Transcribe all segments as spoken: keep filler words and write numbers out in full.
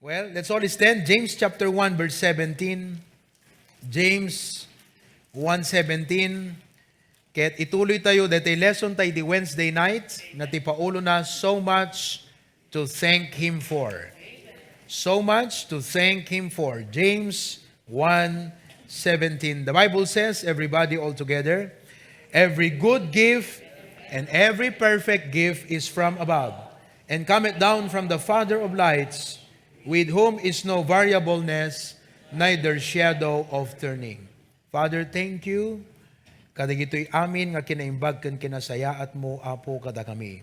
Well, let's all stand. James chapter one, verse seventeen. James one seventeen. Ket ituloy tayo daytoy lesson tayo di Wednesday night nga ti paulona, so much to thank Him for. So much to thank Him for. James one seventeen. The Bible says, everybody all together, "Every good gift and every perfect gift is from above, and cometh down from the Father of lights, with whom is no variableness, neither shadow of turning." Father, thank you kadagitoy amin nga kinaimbag ken kinasayaatmo, Apo, kadakami.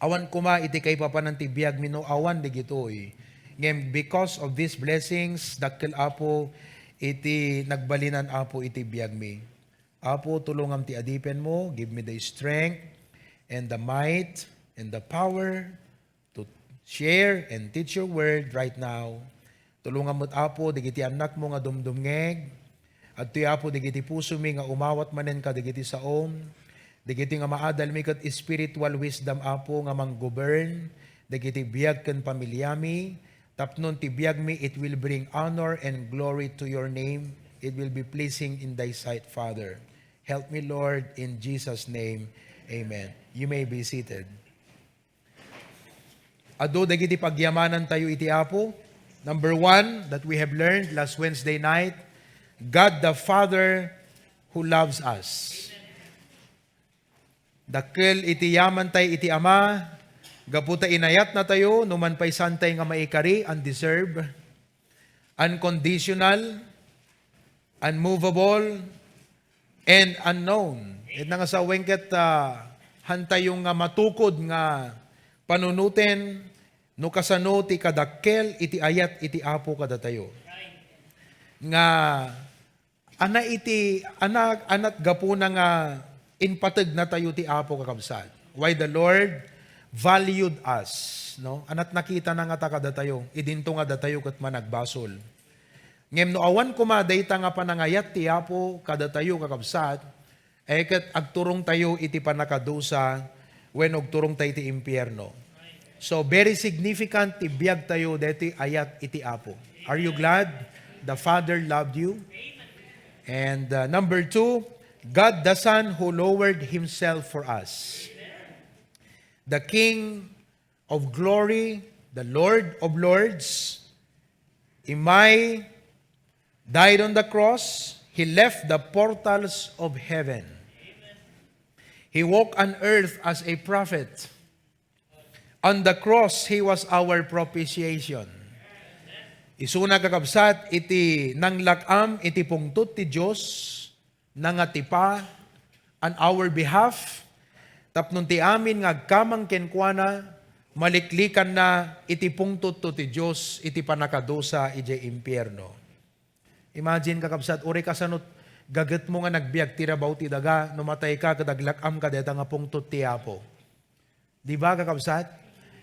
Awan koma iti kaipapanan ti biagmi no awan dagitoy. Ngem because of these blessings, dakkel, Apo, iti nagbalinan, Apo, iti biagmi. Apo, tulongam ti adipenmo, give me the strength and the might and the power to share and teach your word right now. Tulongam met, Apo, dagiti annakmo nga dumdumngeg. Adtoy, Apo, dagiti pusomi nga umawat manen kadagiti saom. Dagiti nga maadalmi ket spiritual wisdom, Apo, nga manggovern dagiti biag ken pamiliami. Tapnon ti biagmi, it will bring honor and glory to your name. It will be pleasing in thy sight, Father. Help me, Lord, in Jesus' name. Amen. You may be seated. Adu dagiti pagyamanantayo iti Apo. Number one that we have learned last Wednesday night, God the Father who loves us. Dakkel iti yamantay iti Ama, gapu ta inayatnatayo, no manpaysantay nga maikari, undeserved, unconditional, unmovable, and unknown. Ket nga sawen ket, ah, hantayo nga matukod nga panunoten no kasano ti kadakkel iti ayat iti Apo kadatayo. Nga ana iti, ana, anat gapuna nga impategnatayo ti Apo, kakabsat. Why the Lord valued us, no? Anat nakitana ngata kadatayo, idinto nga datayo ket managbasol. Ngem no awan koma dayta nga panangayat ti Apo kadatayo, kakabsat, ay ket agturongtayo iti pannakadusa wenno agturongtayo iti impierno. So, very significant ti biagtayo daytoy ayat iti Apo. Are you glad the Father loved you? And, uh, number two, God the Son who lowered Himself for us. The King of glory, the Lord of lords, Immay died on the cross. He left the portals of heaven. He walked on earth as a prophet. On the cross, He was our propitiation. Isuna, kakabsat, iti nanglak-am iti pungtot ti Dios, nangatipa on our behalf, tapno ti amin nga agkamang kenkuana, maliklikanna iti pungtotto ti Dios iti pannakadusa idiay impierno. Imagine, kakabsat, uray kasano gagetmo nga nagbiag ti rabaw ti daga, no matayka ket aglak-amka dayta nga pungtot ti Apo. Di ba, kakabsat?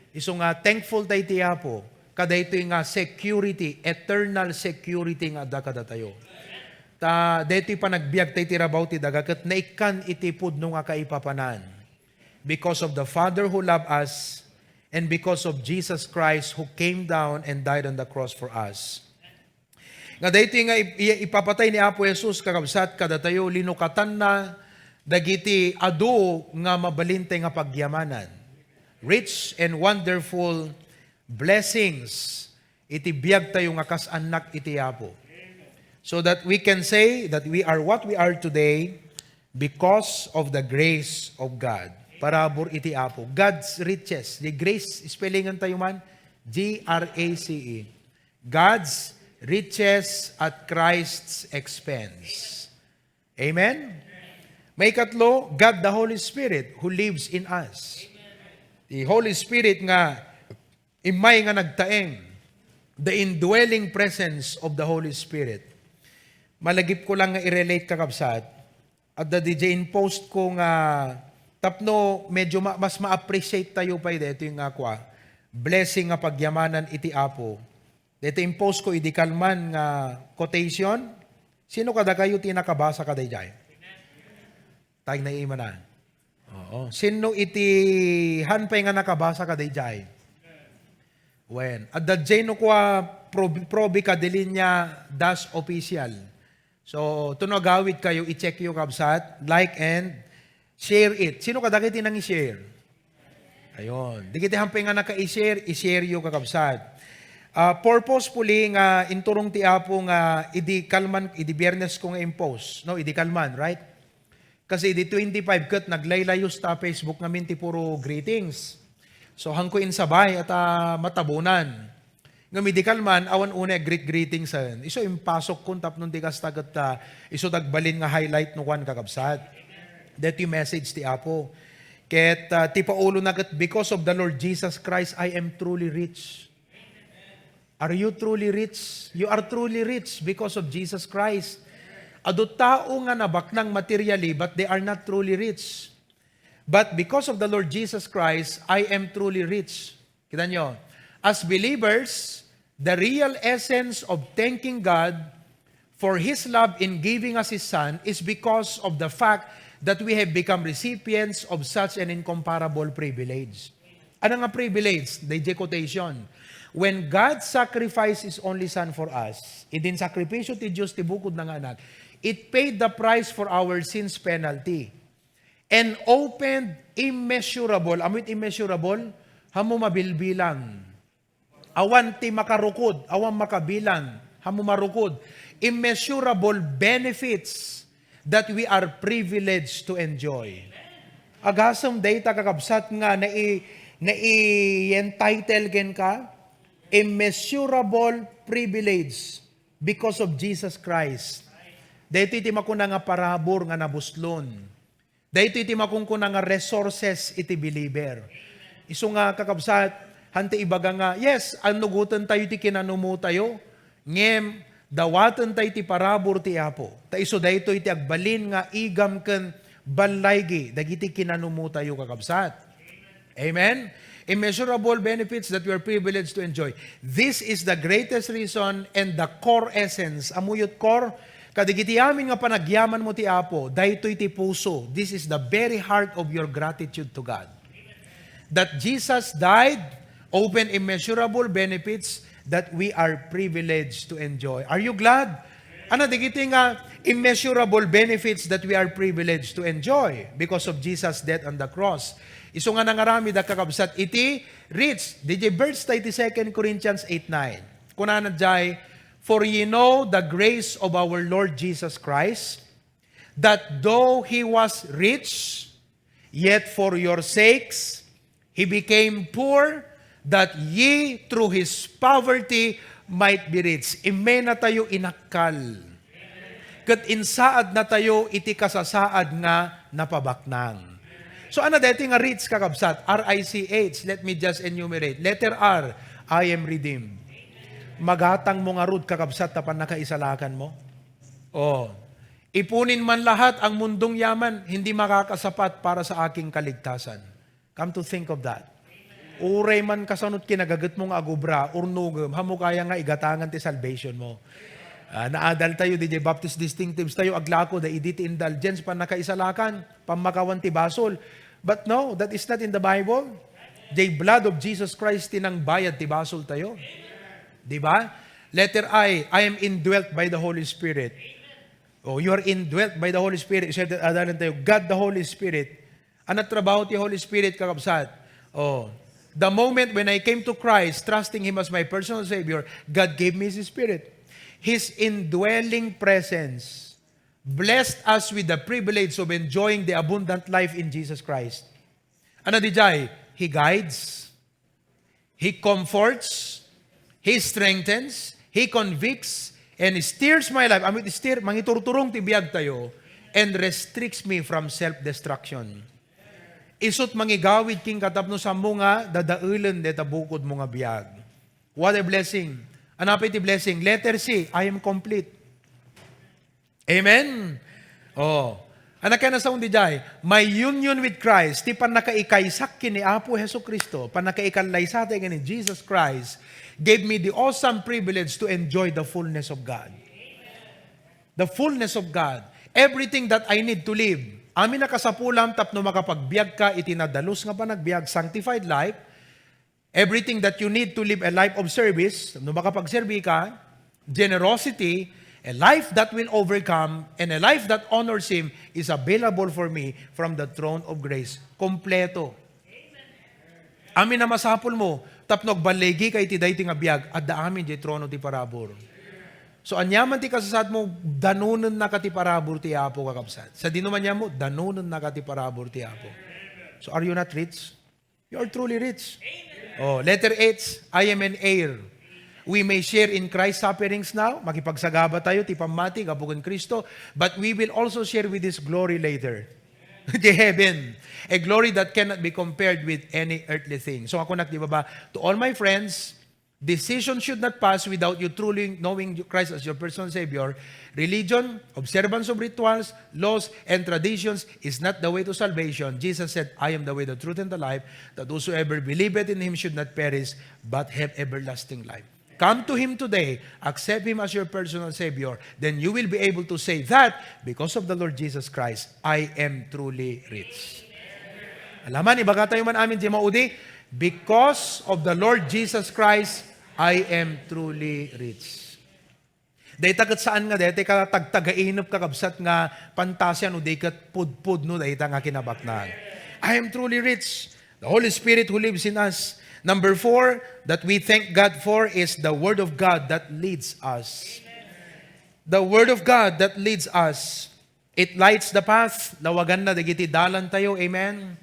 Isu nga, thankful tayo ti Apo. Kadaytoy nga security, eternal security nga adda kadatayo. Ta, daytoy panagbiag tayo ti rabaw ti daga, ket naikkan iti pudno nga kaipapanan. Because of the Father who loved us, and because of Jesus Christ who came down and died on the cross for us. Nga daytoy nga ip-, i-, ipapatay ni Apo Jesus, kakabsat, kadatayo, linukatanna dagiti adu nga mabalintay nga pagyamanan. Rich and wonderful blessings iti biagtayo nga kas annak iti Apo. So that we can say that we are what we are today because of the grace of God. Parabur iti Apo. God's riches. The grace, spellingan tayo man, G R A C E. God's riches at Christ's expense. Amen? Maikatlo, God the Holy Spirit who lives in us. The Holy Spirit nga immay nga nagtaeng, the indwelling presence of the Holy Spirit. Malagip ko lang nga i-relate, kakabsat. Adda D J in post ko nga tapno medyo ma-, mas ma-appreciate tayo pay daytoy nga kua, blessing nga pagyamanan iti Apo. Daytoy in post ko idi kalman nga quotation. Sino kadakayo ti nakabasa kadaydiay? Tagna imana. Oo. Sino iti han pay nga nakabasa kadaydiay? Wen, adda diay no kua prob-, probi ka dilinya das official. So, to no agawid kayo, i-check yo, kabsat, like and share it. Sino kadagiti nang i-share? Ayon. Dagiti hampay nga naka-i-share, i-share yo, kakabsat. Ah, purposefully nga inturong ti Apo nga idi kalman, idi Biyernes ko nga impose, no, idi kalman, right? Kasi idi twenty-five ket naglaylayos ta Facebook ngamin ti puro greetings. So, hanko insabay at, ah, matabunan. Ngem idi kalman, awan unay greet-greetings, ah. Isu impasok kun tapno di kasta ket, ah, isu dagbalin nga highlight no kuan, kakabsat. Daytoy message ti Apo. Ket, ah, ti Paulona ket, "Because of the Lord Jesus Christ, I am truly rich." Are you truly rich? You are truly rich because of Jesus Christ. Adu tao nga nabaknang materially, but they are not truly rich. But because of the Lord Jesus Christ, I am truly rich. Kita nyo? As believers, the real essence of thanking God for His love in giving us His Son is because of the fact that we have become recipients of such an incomparable privilege. Ano nga privilege? Dayjay quotation. When God sacrificed His only Son for us, idin sakripisyo ti Dios ti bukod na nga anak, it paid the price for our sins penalty and opened immeasurable, amoy immeasurable, hamo mabilbilang. Awan ti makarukod, awan makabilang, hamo marukod. Immeasurable benefits that we are privileged to enjoy. Agasem dayta, kakabsat, nga nai-, nai-entitle kenka, immeasurable privilege because of Jesus Christ. Daytoy ti makuna nga parabur nga nabuslon. Daytoy ti makunkuna nga resources iti believer. Isu nga, kakabsat, han ti ibaga nga, yes, annugotentayo ti kinanumotayo, ngem dawatentayo ti parabur ti Apo. Ta isu daytoy ti agbalin nga igam ken ballaygi dagiti kinanumotayo, kakabsat. Amen? Immeasurable benefits that we are privileged to enjoy. This is the greatest reason and the core essence. Ammoyo ti core, kadagiti amin nga panagyamanmo ti Apo, daytoy ti puso. This is the very heart of your gratitude to God. That Jesus died, open immeasurable benefits that we are privileged to enjoy. Are you glad? Ano, dagiti nga immeasurable benefits that we are privileged to enjoy because of Jesus' death on the cross. Isu nga nangaramid a, kakabsat, iti rich, diay verse ta iti Second Corinthians eight nine. Kunana diay, "For ye know the grace of our Lord Jesus Christ, that though he was rich, yet for your sakes he became poor, that ye through his poverty might be rich." Immenatayo inakkal. Ket insaadnatayo iti kasasaad nga napabaknang. So, ano daytoy nga rich, kakabsat? R I C H. Let me just enumerate. Letter R, I am redeemed. Magatangmo ngarud, kakabsat, ta pannakaisalakanmo. Oh. "Ipunin man lahat ang mundong yaman, hindi makakasapat para sa aking kaligtasan." Come to think of that. Uray man kasano ti kinagagetmo nga agubra, urnogem, hamo kaya nga igatangan ti salvation mo. Ah, naadaltayo, diay Baptist distinctives tayo, aglako da idi ti indulgence, pannakaisalakan, pammakawan ti basol. But no, that is not in the Bible. The blood of Jesus Christ ti nangbayad ti basol tayo. Di ba? Letter I, I am indwelt by the Holy Spirit. Oh, you are indwelt by the Holy Spirit. Isu dayta adalentayo, God the Holy Spirit. Ano trabaho ti Holy Spirit, kakabsat? Oh, the moment when I came to Christ, trusting Him as my personal Savior, God gave me His Spirit. His indwelling presence blessed us with the privilege of enjoying the abundant life in Jesus Christ. Ano diay? He guides. He comforts, He strengthens, He convicts, and steers my life. Ammom ti steer, mangiturturong ti biag tayo, and restricts me from self-destruction. Isut mangigawid kenka tapno saanmo nga dadaelen dayta bukodmo nga biag. What a blessing. Ano pay ti blessing? Letter C, I am complete. Amen? Oh. Ano kaya nasaon diay? My union with Christ, ti pannakaikaysak ken ni Apo Jesu-Cristo, pannakaikallaysata ken ni Jesus Christ, gave me the awesome privilege to enjoy the fullness of God. The fullness of God. Everything that I need to live. Amin a kasapulam tapno makapagbiag ka iti nadalus nga panagbiag, sanctified life, Everything that you need to live a life of service, no makapagserbi ka, generosity, a life that will overcome, and a life that honors Him is available for me from the throne of grace. Kompleto. Amin a masapul mo, tapno agballigi ka iti daytoy nga biag, adda amin diay trono ti parabur. So, aniaman ti kasasaad mo, danonennaka ti parabur ti Apo, kakabsat. Sadino man mo, danonennaka ti parabur ti Apo. So, are you not rich? You are truly rich. Oh, letter H, I am an heir. We may share in Christ's sufferings now. Makipagsagaba tayo ti pammati gapu ken Cristo, but we will also share with His glory later. The heaven, a glory that cannot be compared with any earthly thing. So, ako nak di ba, to all my friends, decision should not pass without you truly knowing Christ as your personal Savior. Religion, observance of rituals, laws, and traditions is not the way to salvation. Jesus said, "I am the way, the truth, and the life, that whosoever believeth in Him should not perish, but have everlasting life." Come to Him today, accept Him as your personal Savior, then you will be able to say that, "Because of the Lord Jesus Christ, I am truly rich." Alaman, ibaga tayo man amin, di maudi, "Because of the Lord Jesus Christ, I am truly rich." Dayta ket saan nga dayta ka tagtagainep, kakabsat, nga pantasia no di ket pudpudno dayta nga kinabaknang. "I am truly rich." The Holy Spirit who lives in us. Number four that we thank God for is the Word of God that leads us. The Word of God that leads us. It lights the path. Lawaganna dagiti dalan tayo. Amen.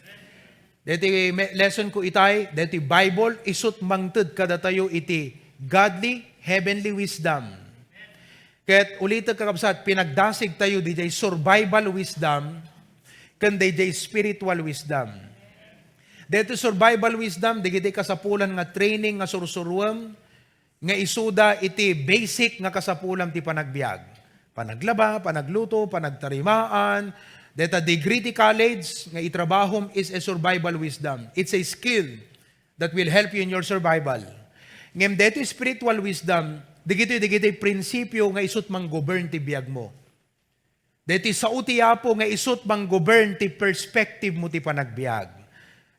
Deti me-, lesson ko itay, deti Bible, isut mangted kadatayo iti godly, heavenly wisdom. Ket ulitek, kakabsat, pinagdasig tayo didiay survival wisdom ken didiay spiritual wisdom. Deti survival wisdom, dagiti kasapulan nga training nga sursuruem, nga isuda iti basic nga kasapulan ti panagbiag. Panaglaba, panagluto, panagtarimaan, deta degree ti college nga itrabahom is a survival wisdom. It's a skill that will help you in your survival. Ngem deti spiritual wisdom, dagitoy, dagitoy prinsipyo nga isut manggovern ti biagmo. Daytoy sao ti Apo nga isut manggovern ti perspective mo ti panagbiag.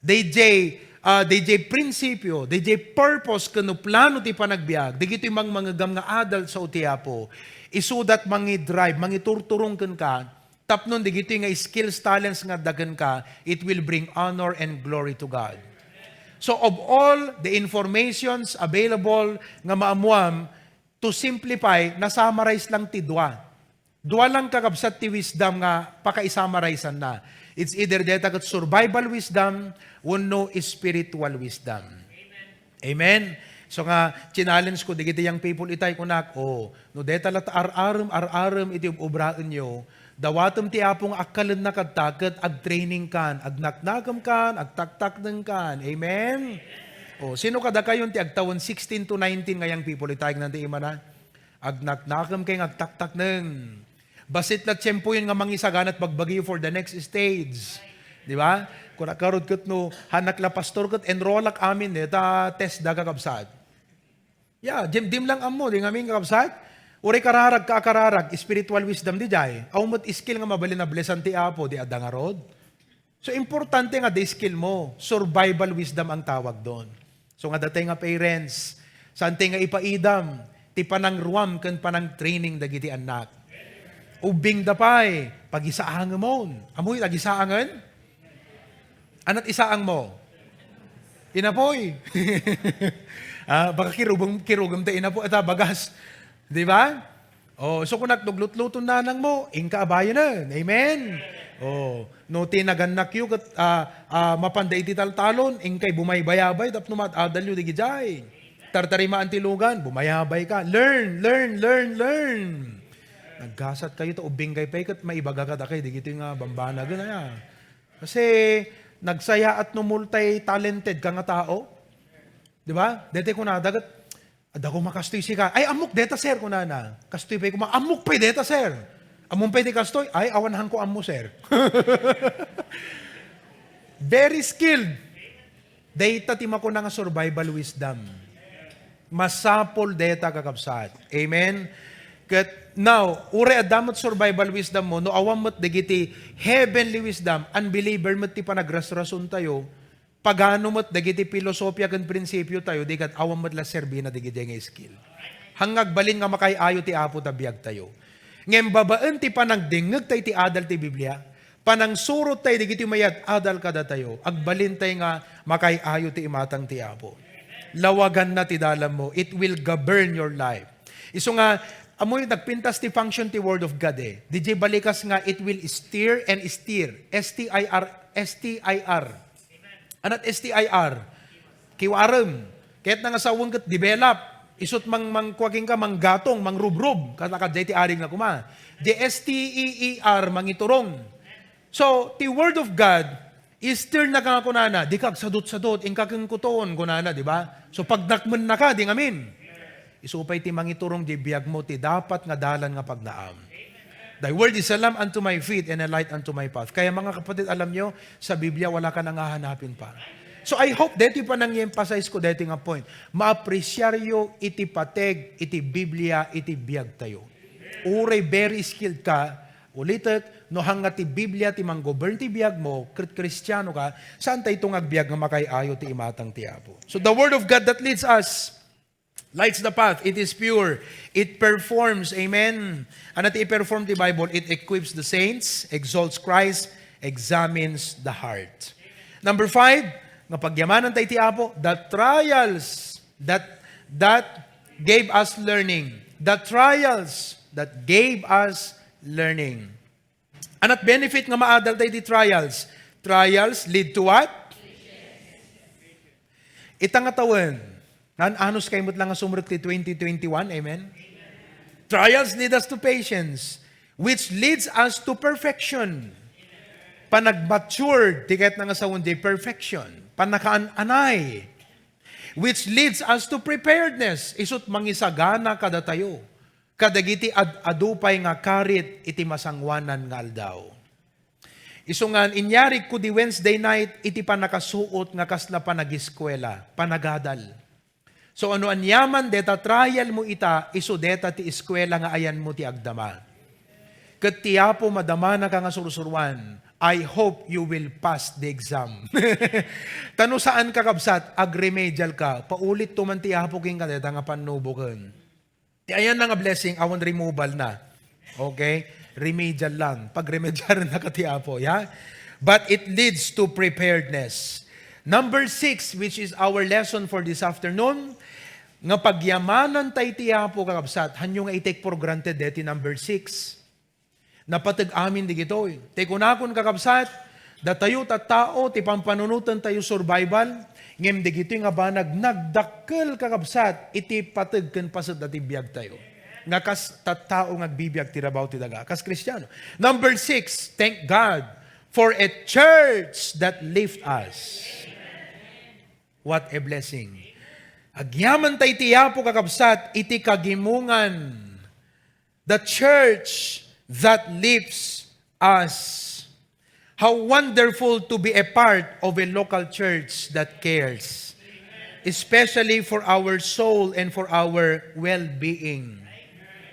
Dayjay, ah, dayjay prinsipyo, dayjay purpose ken no plano ti panagbiag, dagitoy mangmangegam nga adult sao ti Apo, isudat mangidrive, mangiturturong kenka, tapno dagitoy nga skills, talents nga adda kenka, it will bring honor and glory to God. So of all the informations available nga maammuam, to simplify, na-summarize lang ti dua. Dua lang, kakabsat, ti wisdom nga pakaisummarizanna. It's either deta ket survival wisdom wenno spiritual wisdom. Amen. So nga, challenge ko dagiti young people itay, kunak, "O, no deta latta ar-arem, ar-arem iti ub-ubraenyo, dawatem ti Apo nga akkalenna kadta ket agtrainingkan, agnaknakemkan, agtaktaknengkan." Amen? O, sino kadakayon ti agtawen sixteen to nineteen nga young people itay, ngan ti imana? Agnaknakemkay nga agtaktakneng. Bassit la tiempoyon nga mangisagana ti bagbagi for the next stage. Di ba? Kuna karud ket no, hanak la pastor ket enrollak amin, eh, ta test da, kakabsat. Ya, dim, dim lang ammo, di ngamin, kakabsat. Uray kararag ka, kararag, spiritual wisdom di jay. Aw met skill nga mabalin a blessan ti Apo, di adda ngarud. So, importante nga di skill mo, survival wisdom ang tawag doon. So, nga datay nga parents, saan tayo nga ipaidam ti panangruam ken panangtraining dagiti annak. Ubbing da pay, pagisaangemon. Amoy, agisaangen? Anat isaang mo? Inapoy. Ah, baka kirugem, kirugem ta inapoy, ata bagas. Di ba? Oh, so kunak, no aglutluto nanang mo, inka a bayanen. Amen? Oh, no ti nagannakyo ket, ah, ah, mapanda iti taltalon, inkay bumaybayabay tapno maad-adalyo digijay. Tartarimaan ti lugan, bumayabay ka. Learn, learn, learn, learn. Naggasat kayo, ta ubbing kay pay ket maibaga kadakay digitoy nga bambanagen, aya. Kasi nagsayaat no multi-talented ka nga tao. Di ba? Dete kunada ket, "Adda koma kastoy sika." "Ay, ammok deta, sir," kunana. Kastoy pay koma, "Ammok pay deta, sir." "Ammom pay ti kastoy?" "Ay, awan hanko ammo, sir." Very skilled. Dayta ti makuna nga survival wisdom. Masapul dayta, kakabsat. Amen? Ket now, uray adda met survival wisdom mo, no awan met dagiti heavenly wisdom, unbeliever met ti panagrasrason tayo, Pagano met dagiti filosofia ken prinsipio tayo, di ket awan met la serbina dagiti nga skill. Haan nga agbalin nga makaay-ayo ti Apo ta biag tayo. Ngem babaen ti panagdengngeg tay ti adal ti Biblia, panangsurot tay dagiti mayat-adal kadatayo, agbalin tay nga makaay-ayo ti imatang ti Apo. Lawaganna ti dalanmo, it will govern your life. Isu nga, amoy nagpintas ti function ti Word of God eh. Di jay balikas nga it will stir and stir. S T I R, S T I R. Anat S T I R? Kiwarem. Ket nga sawen ket develop. Isut mang, mangkuaking ka, manggatong, mangrubrob. Kata kadjay ti arig na kuma. J S T E E R, mangiturong. So, the Word of God is still nakakunana, di kagsadot-sadot, inka kengkuton, kunana, di ba? So, pagdakmen naka, di ngamin. Isupay ti mangiturong di biag mo, ti dapat nga dalan nga pagnaam. Thy word is a lamp unto my feet and a light unto my path. Kaya mga kapatid, alam nyo, sa Biblia, wala ka nang hahanapin pa. So I hope, deti pa nang i-emphasize ko, deti nga point, maapreciaryo iti pateg, iti Biblia, iti biag tayo. Uray very skilled ka, ulitek, no hangga ti Biblia ti manggovern ti biag mo, Kri-, Kristiano ka, saan tayo itong agbiag nga makaay-ayo ti imatang ti Apo? So the Word of God that leads us lights the path. It is pure. It performs. Amen. Ano ti i-perform ti Bible? It equips the saints, exalts Christ, examines the heart. Number five, nga pagyamanan tayo ti Apo, the trials that, that gave us learning. The trials that gave us learning. Anat benefit nga maadal tayo di trials? Trials lead to what? Ita nga tawen, naan-anus kayo met lang nga sumrek ti twenty twenty-one, amen? Trials lead us to patience, which leads us to perfection. Panagmatured, ti ket nga sawen di perfection. Panakaananay, which leads us to preparedness, isut mangisagana kadatayo kadagiti ad-adu pay nga karit iti masangoanan nga aldaw. Isu ngan, inyarigko di Wednesday night iti pannakasuot nga kasla panagiskuela, panagadal. So, ano aniaman deta trial mo ita, isu deta ti eskuela nga ayanmo ti agdama. Ket ti Apo madamanaka nga sursuruan, I hope you will pass the exam. Ta no saan, kakabsat, agremedial ka, paulitto man ti Apo kenka deta nga pannuboken. Ti ayanna nga blessing, awan removal na. Okay? Remedial lang. Pagremediaren na ka ti Apo, ya? But it leads to preparedness. Number six, which is our lesson for this afternoon, nga pagyamanan tayo ti Apo, kakabsat, hanyo nga i-take for granted deti number six. Napateg amin digitoy. Ti kunakon, kakabsat, datayo tattao ti pampanunotentayo survival, ngem digitoy nga banag nagdakkel, kakabsat, iti pateg ken paset dati biagtayo. Nga kas tattao nga agbibiag ti rabaw ti daga, kas Kristiano. Number six, thank God for a church that lift us. What a blessing. Agyaman tay ti Apo, kakabsat, iti kagimongan. The church that lifts us. How wonderful to be a part of a local church that cares, especially for our soul and for our well-being.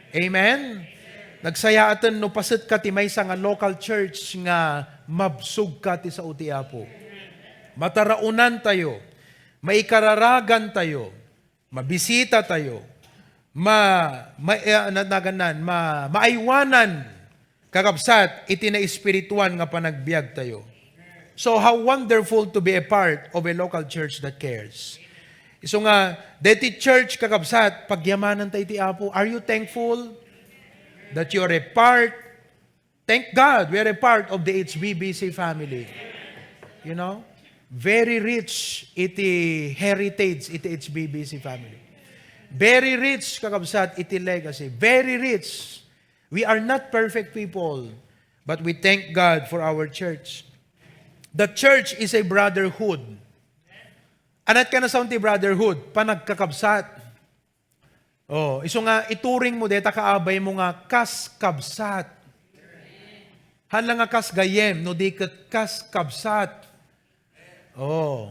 Amen? Nagsayaaten no paset ka ti maysa nga local church nga mabsog ka ti sao ti Apo. Mataraonan tayo, maikararagan tayo, mabisita tayo, ma, ma, eh, na-, nagannan, ma, maaywanan, kakabsat, iti naespirituan nga panagbiag tayo. So, how wonderful to be a part of a local church that cares. Isu nga, deti church, kakabsat, pagyamanan tayo ti Apo. Are you thankful that you are a part Thank God, we are a part of the H B B C family. You know? Very rich iti heritage iti H B B C family. Very rich, kakabsat, iti legacy. Very rich. We are not perfect people, but we thank God for our church. The church is a brotherhood. Anat ka na sound ti brotherhood? Panagkakabsat. Oh, isu nga ituring mo deta kaabay mo nga kas kabsat. Haan lang nga kas gayyem, no di ket kas kabsat. Oh.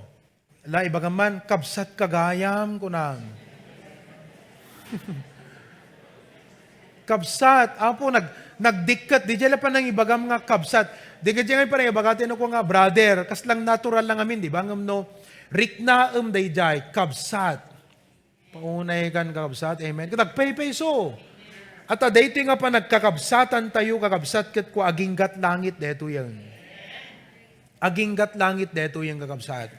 La, ibagam man, kabsat ka gayam, kunam. Kabsat, Apo, nag-, nagdikket, di jay la panangibagam nga kabsat. Di ketdi nga panangibagak no kua nga, "Brother, kasla natural lang amin, di ba?" Ngem no, riknaem daydiay, kabsat. Paunay kan, kakabsat. Amen. Ket agpaypayso. At daytoy nga panagkakabsatantayo, kakabsat, ket kua, aginggat langit daytoyen. Aginggat langit daytoyen, kakabsat.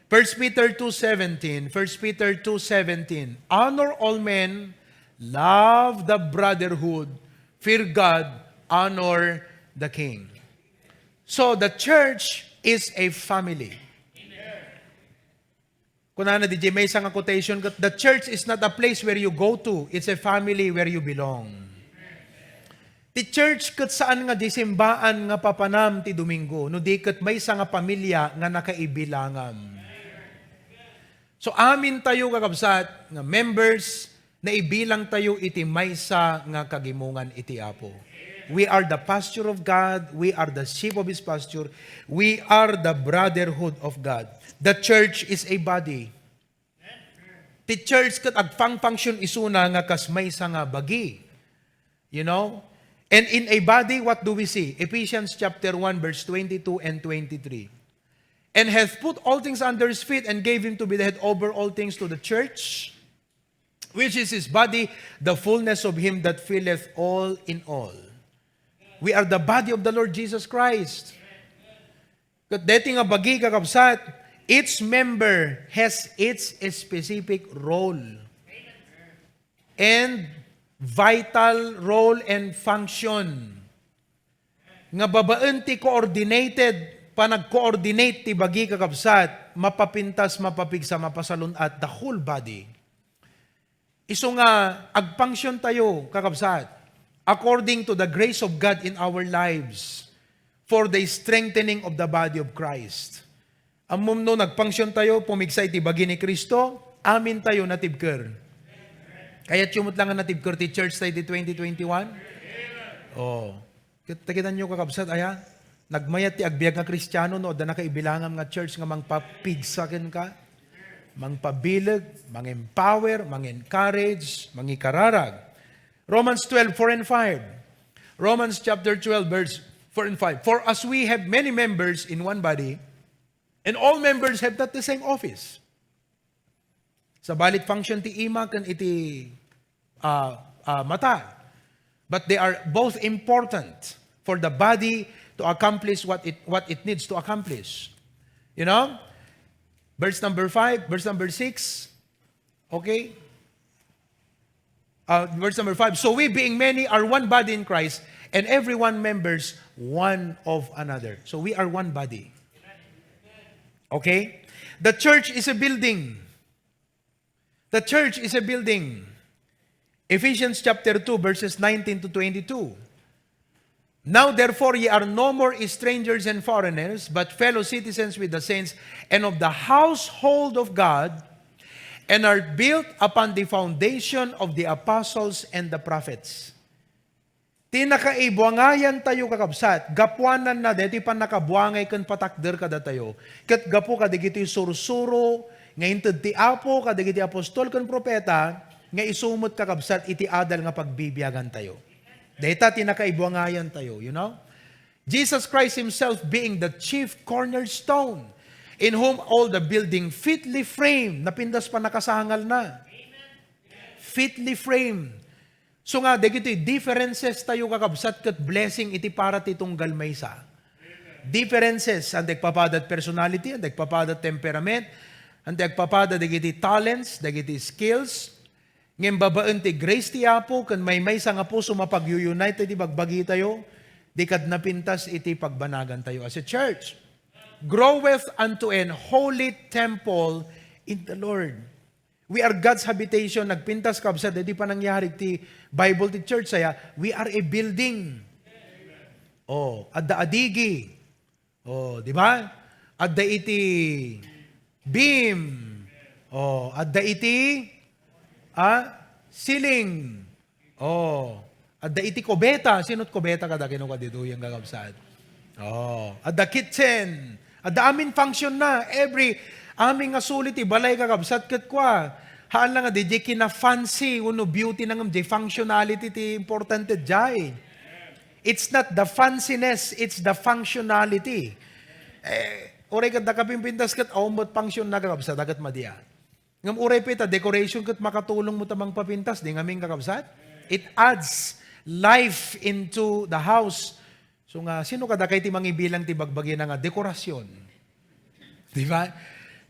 First Peter two seventeen, First Peter two seventeen, "Honor all men, love the brotherhood, fear God, honor the king." So, the church is a family. Kunana diay maysa nga quotation ket, "The church is not a place where you go to, it's a family where you belong." Ti church ket saan nga diay simbaan nga papanam ti Domingo, no di ket maysa nga pamilia nga nakaibilangam. So, amintayo, kakabsat, nga members, naibilangtayo iti maysa nga kagimongan iti Apo. We are the pasture of God. We are the sheep of His pasture. We are the brotherhood of God. The church is a body. Ti church ket agfang-function isuna nga kas maysa nga bagi. You know? And in a body, what do we see? Ephesians chapter one, verse twenty-two and twenty-three. "And hath put all things under his feet, and gave him to be the head over all things to the church, which is his body, the fullness of him that filleth all in all." We are the body of the Lord Jesus Christ. Ket daytoy nga bagi, kakabsat, each member has its specific role and vital role and function. Nga babaen ti coordinated, panag-coordinate ti bagi, kakabsat, mapapintas, mapapigsa, mapasalun-at the whole body. Isu nga agpangsiontayo, kakabsat, according to the grace of God in our lives, for the strengthening of the body of Christ. Ammom no nagpangsiontayo, pumigsa iti bagi ni Cristo, amintayo natibker. Kayatyo met la nga natibker ti church tayo iti twenty twenty-one? Oh. Ket, tagitanyo, kakabsat, aya? Nagmayat ti agbiag nga Kristiano no adda nakaibilangam nga church nga mangpapigsa kenka, mangpabileg, mang-empower, mang-encourage, mangikararag. Romans twelve, four and five. Romans chapter twelve, verse four and five. "For as we have many members in one body, and all members have not the same office." Sabali, function ti ima ken iti, ah, ah, mata. But they are both important for the body to accomplish what it, what it needs to accomplish. You know? Verse number five, verse number six. Okay? Uh, verse number five, "So we, being many, are one body in Christ, and every one members one of another." So we are one body. Okay? The church is a building. The church is a building. Ephesians chapter two, verses nineteen to twenty-two. "Now therefore ye are no more strangers and foreigners, but fellow citizens with the saints and of the household of God, and are built upon the foundation of the apostles and the prophets." Ti nakaibuangayan tayo, kakabsat, gapuanan na daytoy pannakabuangay ken patakder kadatayo. Ket gapu kadagiti sursuro nga inted ti Apo kadagiti apostol ken profeta, nga isu met, kakabsat, iti adal nga pagbibiagan tayo. Dayta ti nakaibuangayan tayo, you know? Jesus Christ himself being the chief cornerstone, in whom all the building fitly framed, napintas pannakasangal na. Fitly framed. So nga, dagiti differences tayo, kakabsat, ket blessing iti para ti tunggal maysa. Differences, anda agpapada ti personality, anda agpapada ti temperament, anda agpapada dagiti talents, dagiti skills. Ngem babaen ti grace ti Apo ken maymaysa nga puso mapagyuyunay ti bagbagi tayo, di kad napintas iti pagbanagan tayo as a church. "Groweth unto an holy temple in the Lord." We are God's habitation. Nagpintas, kabsat, daydi panangyari ti Bible ti church, aya, we are a building. Oh, adda adigi. Oh, di ba? Adda iti beam. Oh, adda iti, ah, ceiling. Oh, adda iti kubeta. Sino't kubeta kada kino kaditoy, kakabsat? Oh, adda kitchen. Adda amin function na. Every, amin nga suli ti balay, kakabsat, ket kua. Haan lang nga, di, di kina-fancy, wenno beauty na ngem, di functionality ti importante, diay. It's not the fanciness, it's the functionality. Eh, uray ket da kapimpintas ket awan met function na, kakabsat, a ket madi a. Ngem uray pay ta decoration ket makatulong met a mangpapintas, di ngamin, kakabsat? It adds life into the house. So nga, sino kadakay ti mangibilang ti bagbagina nga dekorasyon? Di ba?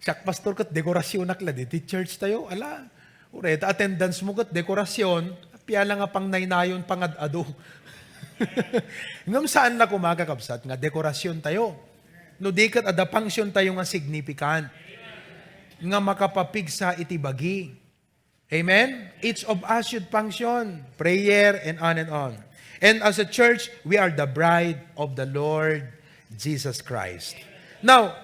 Siak, pastor, ket dekorasyonak la di ti church tayo. Ala, uray ta attendance mo ket dekorasyon, appiala nga pangnaynayon, pangad-ado. Ngem saan la koma, kakabsat, nga dekorasyon tayo. No di ket adda function tayo nga significant, nga makapapigsa iti bagi. Amen? Each of us should function, prayer, and on and on. And as a church, we are the bride of the Lord Jesus Christ. Now,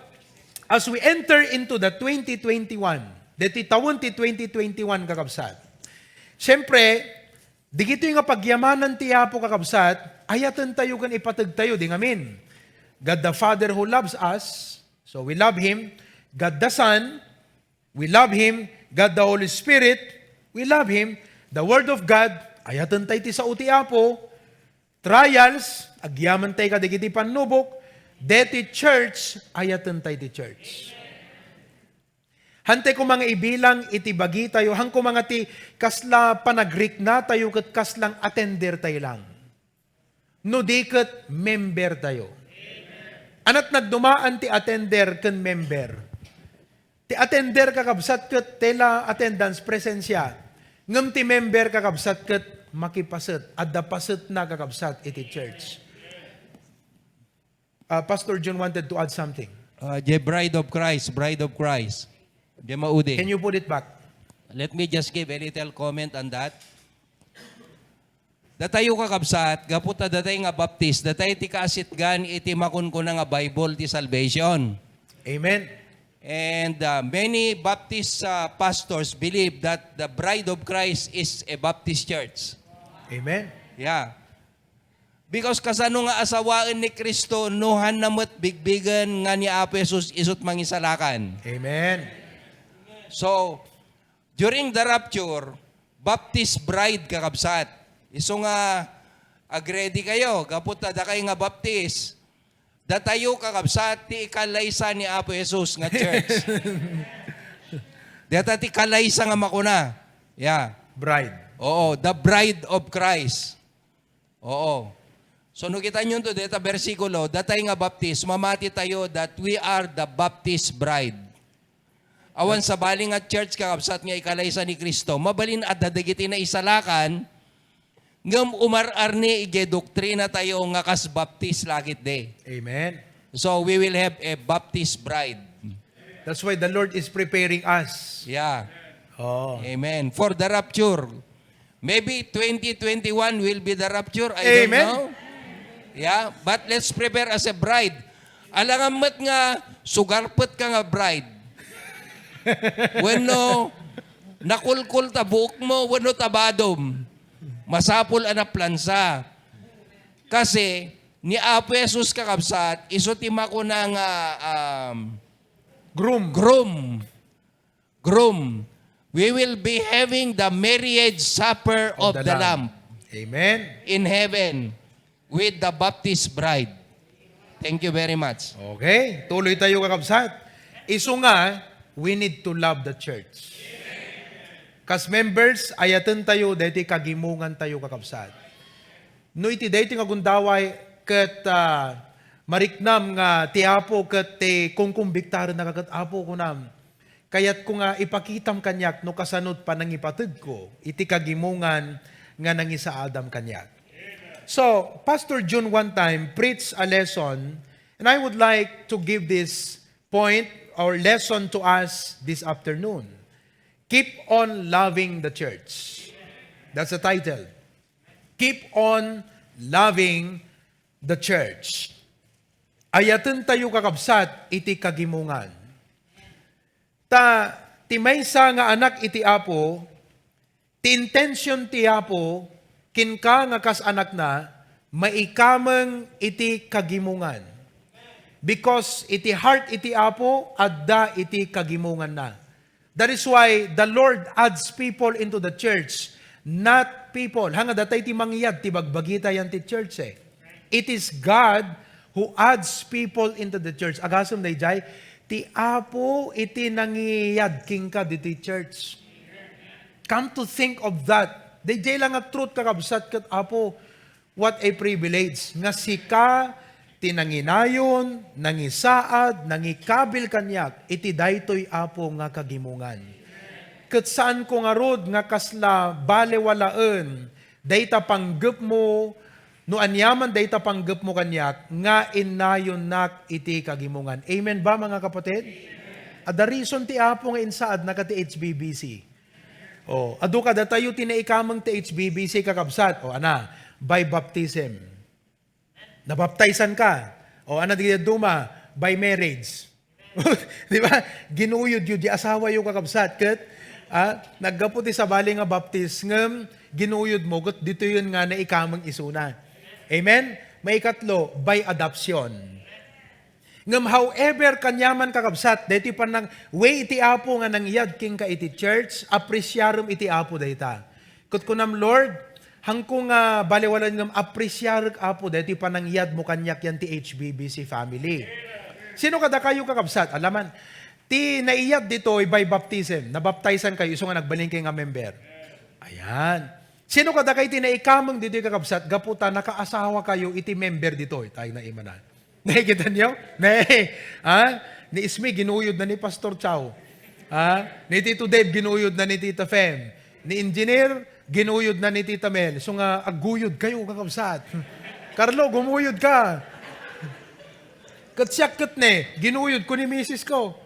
as we enter into the twenty twenty-one, deti taon ti twenty twenty-one, kakabsat, siyempre, digitoy nga pagyamanan ti Apo, kakabsat, ayaten tayo ken ipateg tayo, di ngamin. God the Father who loves us, so we love Him. God the Son, we love Him. God the Holy Spirit, we love Him. The Word of God, ayaten tay ti sao ti Apo. Trials, agyaman tay kadagiti pannubok. Deti church, ayaten tay ti church. Hantay koma nga ibilang iti bagitayo, han koma nga ti kasla panagriknatayo ket kaslang attender tay lang. No di ket member tayo. Anat nagdumaan ti attender ken member. Ti attender, kakabsat, ket tela attendance, presensya. Ngem ti member, kakabsat, ket makipaset. Adda pasetna, kakabsat, iti church. Uh, Pastor Jun wanted to add something. Uh, the bride of Christ, bride of Christ. The maudi. Can you put it back? Let me just give a little comment on that. Datayo, kakabsat, gapu ta datay nga Baptist, datay ti kaasitgan iti makunkuna nga Bible ti salvation. Amen. And, uh, many Baptist, uh, pastors believe that the bride of Christ is a Baptist church. Amen. Yeah. Because kasano nga asawaen ni Cristo no hanna met bigbigen nga ni Apo Jesus isut mangisalakan? Amen. So, during the rapture, Baptist bride, kakabsat. Isu nga agredi kayo, gapu ta dakay nga Baptist. Datayo, kakabsat, ti ikalaysa ni Apo Jesus nga church. Data ti kalaysa nga makuna. Yeah. Bride. Oo, the bride of Christ. Oo. So, no kitanyon to deta bersikulo, datay nga Baptist, mamati tayo that we are the Baptist bride. Awan sabali nga church, kakabsat, nga ikalaysa ni Cristo. Mabalin adda dagiti naisalakan, ngem umar-arni idiay doktrina tayo nga kas Baptist lakit de. Amen. So, we will have a Baptist bride. That's why the Lord is preparing us. Yeah. Oh. Amen. For the rapture. Maybe twenty twenty-one will be the rapture. I don't Amen. know. Yeah, but let's prepare as a bride. Alangan met nga sugarpet ka nga bride. Wenno nakulkol ta buok mo, wenno ta badom. Masapul a naplansa. Kasi ni Apo Jesus, kakabsat, isu ti makuna nga, um, Groom. groom. Groom. We will be having the marriage supper of, Of the the Lamb. Lamb Amen. in heaven with the Baptist bride. Thank you very much. Okay, tuloy tayo, kakabsat. Isu nga, we need to love the church. Kas members, ayaten tayo, daytoy kagimongan tayo, kakabsat. No iti daytoy nga gundaway ket, ah, mariknam nga ti Apo ket ti kunkumbiktarenna ket, Apo, kunam, kayatko nga ipakitam kaniak no kasano ti panangipategko iti kagimongan nga nangisaadam kaniak. So, Pastor Jun one time preached a lesson, and I would like to give this point or lesson to us this afternoon. Keep on loving the church. That's the title. Keep on loving the church. Ayaten tayo, kakabsat, iti kagimongan. Ta ti maysa nga anak iti Apo, ti intention ti Apo kenka nga kas anakna, maikameng iti kagimongan. Because iti heart iti Apo, adda iti kagimonganna. That is why the Lord adds people into the church, not people. Hanga datay ti mangyad ti bagbagita yan ti church, eh. It is God who adds people into the church. Agasem dayjay, ti Apo iti nangiyad kenka ditoy church. Come to think of that. Dayjay la nga truth, kakabsat, ket Apo, what a privilege nga sika ti nanginayon, nangisaad, nangikabil kaniak iti daytoy, Apo, nga kagimongan. Ket saanko ngarud nga kasla balewalaen dayta panggepmo, no aniaman dayta panggepmo kaniak, nga innayonnak iti kagimongan. Amen ba, mga kapatid? Adda reason ti Apo nga insaadna ka ti H B B C. Oh, adu kadatayo ti naikameng ti H B B C, kakabsat. O, ana, by baptism. Nabaptaysan ka. O, ana, di duma, by marriage. Di ba? Ginuyod yu di asawa yu, kakabsat, ket, ah, naggapu ti sabali nga baptis, ngem ginuyod mo, ket ditoyen nga naikameng isuna. Amen? Maikatlo, by adoption. Ngem however, kaniaman, kakabsat, daytoy panang-, way iti Apo nga nangyad kenka iti church, apresiarem iti Apo dayta. Ket kunam, Lord, haanko nga balewalaen ngem apresiarek, Apo, daytoy panangyadmo kaniak yan ti H B B C family. Sino kadakayo, kakabsat? Alaman, ti naiyad ditoy by baptism, nabaptaysan kayo, isu nga nagbalin kayo nga member. Ayan. Sino kadakayo ti naikameng ditoy, kakabsat? Gapu ta nakaasawa kayo iti member ditoy. Tayo na imanan. Nakikita niyo? Ne. Ha? Ni Ismi, ginuyod na ni Pastor Chow. Ha? Ni Tito Dave, ginuyod na ni Tita Fem. Ni Engineer, ginuyod na ni Tita Mel. So nga, agguyod kayo, kakabsat. Carlo, gumuyod ka. Ket siak ket ne, ginuyod ko ni misis ko.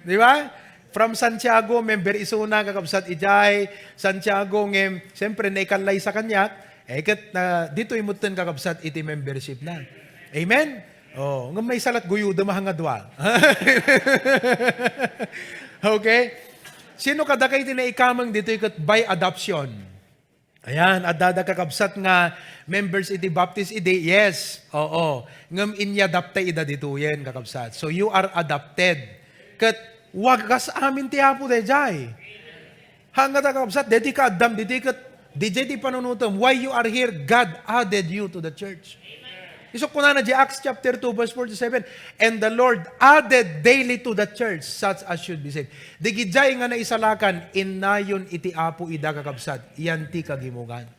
Di ba? From Santiago, member isuna, kakabsat, ijay Santiago, ngem, siyempre, naikallaysa kaniak, eh, ket, ah, ditoy metten, kakabsat, iti membership na. Amen? Oh, ngem maysa lat guyodem a hangadua. Okay? Sino kadakayo ti naikameng ditoy ket by adoption? Ayan, adda da, kakabsat, nga members iti Baptist idi? Yes. Oo. Ngem inyadapta ida ditoyen, kakabsat. So, you are adopted. Ket wagas amin ti Apo dayjay. Hangga ta, kakabsat, daydi kaaddam didi ket dayjay ti panunotem. Why you are here, God added you to the church. Isu kunana di Acts chapter two, verse forty-seven, "And the Lord added daily to the church such as should be saved." Dagijay nga naisalakan, innayon iti Apo ida, kakabsat. Yan ti kagimongan.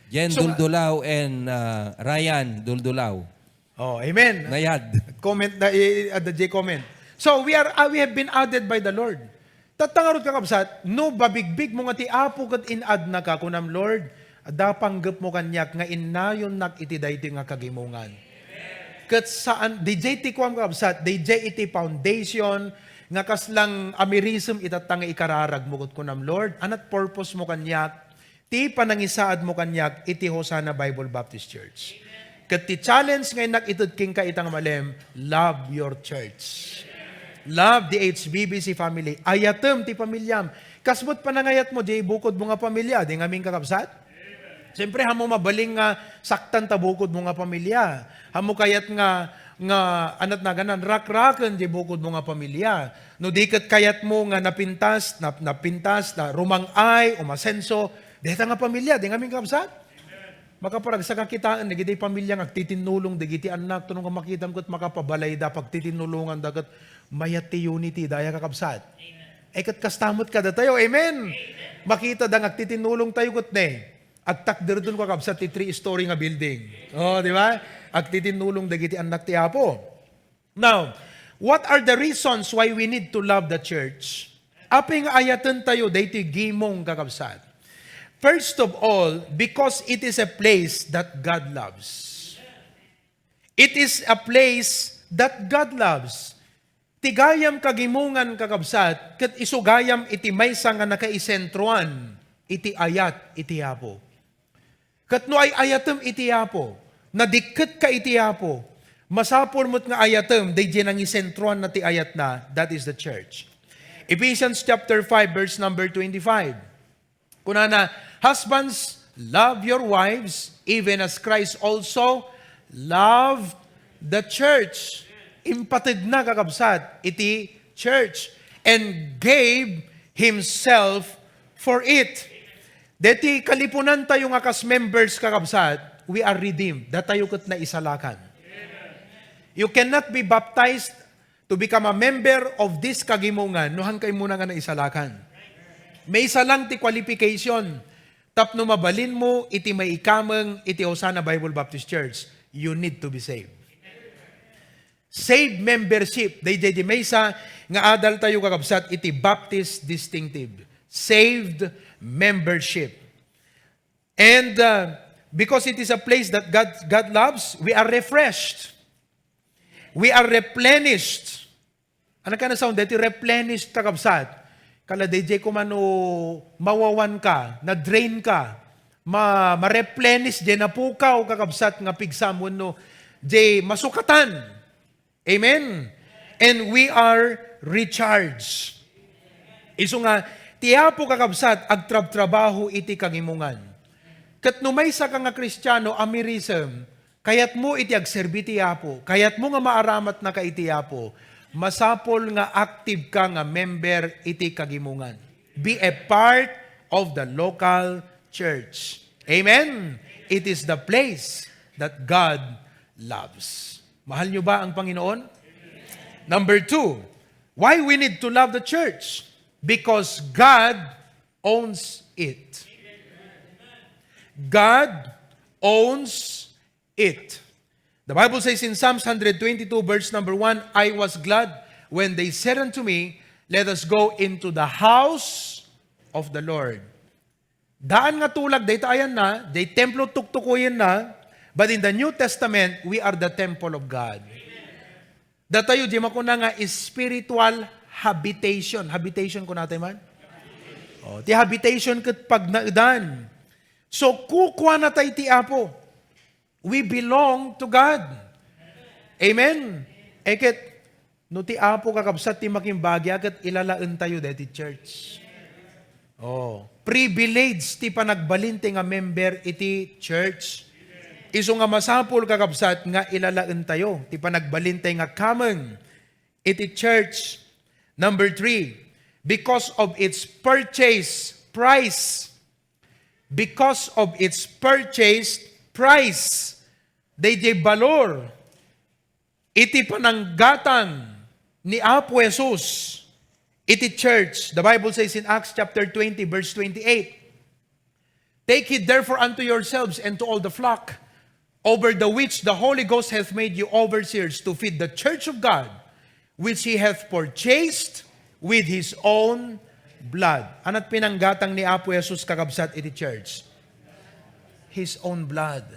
Jen So, Duldulaw and, uh, Ryan Duldulaw. Oh, amen. Nayad. Comment na, i-, i-, adda jay comment. So, we are, uh, we have been added by the Lord. Tatta ngarud, kakabsat, no babigbigmo nga ti Apo ket in-add-na ka, kunam, "Lord, adda panggepmo kaniak nga innayonnak iti daytoy nga kagimongan." Ket saan, dayjay ti kuam, kakabsat, dayjay iti foundation nga kaslang amirisem itatta nga ikararagmo ket kunam, "Lord, anat purpose mo kaniak ti panangisaadmo kaniak iti Hosanna Bible Baptist Church." Ket ti challenge nga innak ited kenka ita nga malem, love your church. Love the H B B C family. Ayatem ti pamiliam. Kas met panangayatmo, di bukodmo nga pamilia, di ngamin, kakabsat? Siyempre, haanmo mabalin nga saktan ta bukodmo nga pamilia. Haanmo kayat nga, nga, anat naganan, rakraken di bukodmo nga pamilia. No di ket kayatmo nga napintas, nap-, napintas, na rumang-ay, umasenso, dayta nga pamilia, di ngamin, kakabsat? Makaparagsak a kitaen dagiti pamilia nga agtitinnulong dagiti annak, tapno nga makitam ket makapabalayda, pagtitinnulonganda ket mayat ti unity, daya, kakabsat. Eh, ket kasta met kadatayo, amen? Makitada nga agtitinnulong tayo ket ne, agtakderden, kakabsat, ti three-story nga building. Oh, di ba? Agtitinnulong dagiti annak ti Apo. Now, what are the reasons why we need to love the church? Apay nga ayaten tayo daytoy gimong, kakabsat? First of all, because it is a place that God loves. It is a place that God loves. Ti gayam kagimongan, kakabsat, ket isu gayam iti maysa nga nakaisentroan iti ayat iti Apo. Ket no ay-ayatem iti Apo, nadikketka iti Apo, masapul met nga ayatem daydiay nangisentroanna ti ayatna, that is the church. Ephesians chapter five, verse number twenty-five. Kunana, "Husbands, love your wives, even as Christ also loved the church." Impatedna, kakabsat, iti church, "and gave himself for it." Deti kalipunan tayo nga kas members, kakabsat, We are redeemed. Datayo ket naisalakan. You cannot be baptized to become a member of this kagimongan no haanka immuna nga naisalakan. Maysa lang ti qualification tapno mabalinmo iti maikameng iti Hosanna Bible Baptist Church. You need to be saved. Saved membership. Daydiay di maysa nga adaltayo, kakabsat, iti Baptist distinctive. Saved membership. And, uh, because it is a place that God, God loves, we are refreshed. We are replenished. Ano ka na sound? Dati replenished, kakabsat. Kala daydiay kumano mawawan ka, na-drain ka, ma-, ma-replenish, di napukaw, kakabsat, nga pigsam wenno di masukatan. Amen? And we are recharged. Isu nga, ti Apo, kakabsat, agtrabtrabaho iti kagimongan. Ket no maysa ka nga Kristiano a mirisem, kayatmo iti agserbi ti Apo, kayatmo nga maaramatnaka iti Apo, masapul nga active ka nga member iti kagimongan. Be a part of the local church. Amen? It is the place that God loves. Mahal nyo ba ang Panginoon? Number two, why we need to love the church? Because God owns it. God owns it. The Bible says in Psalms one hundred twenty-two, verse number one, "I was glad when they said unto me, 'Let us go into the house of the Lord.'" Daan nga tulag, dayta ayanna, day templo tuktukuyenna, but in the New Testament, we are the temple of God. Datayo, di makuna nga spiritual habitation. Habitation, kunatay man? Oh, ti habitation ket pagnaedan. So, kukuana tay ti Apo. We belong to God. Amen? Eket, no ti Apo, kakabsat, ti makimbagi, ket ilalaentayo deti church. Oh, privilege ti panagbalintay nga member iti church. Isu nga masapul, kakabsat, nga ilalaentayo ti panagbalintay nga kameng iti church. Number three, because of its purchase price. Because of its purchase price. Daydiay balor iti pananggatang ni Apo Jesus iti church. The Bible says in Acts chapter twenty, verse twenty-eight, "Take heed therefore unto yourselves and to all the flock, over the which the Holy Ghost hath made you overseers, to feed the church of God, which he hath purchased with his own blood." Ana't pinanggatang ni Apo Jesus, kakabsat, iti church? His own blood.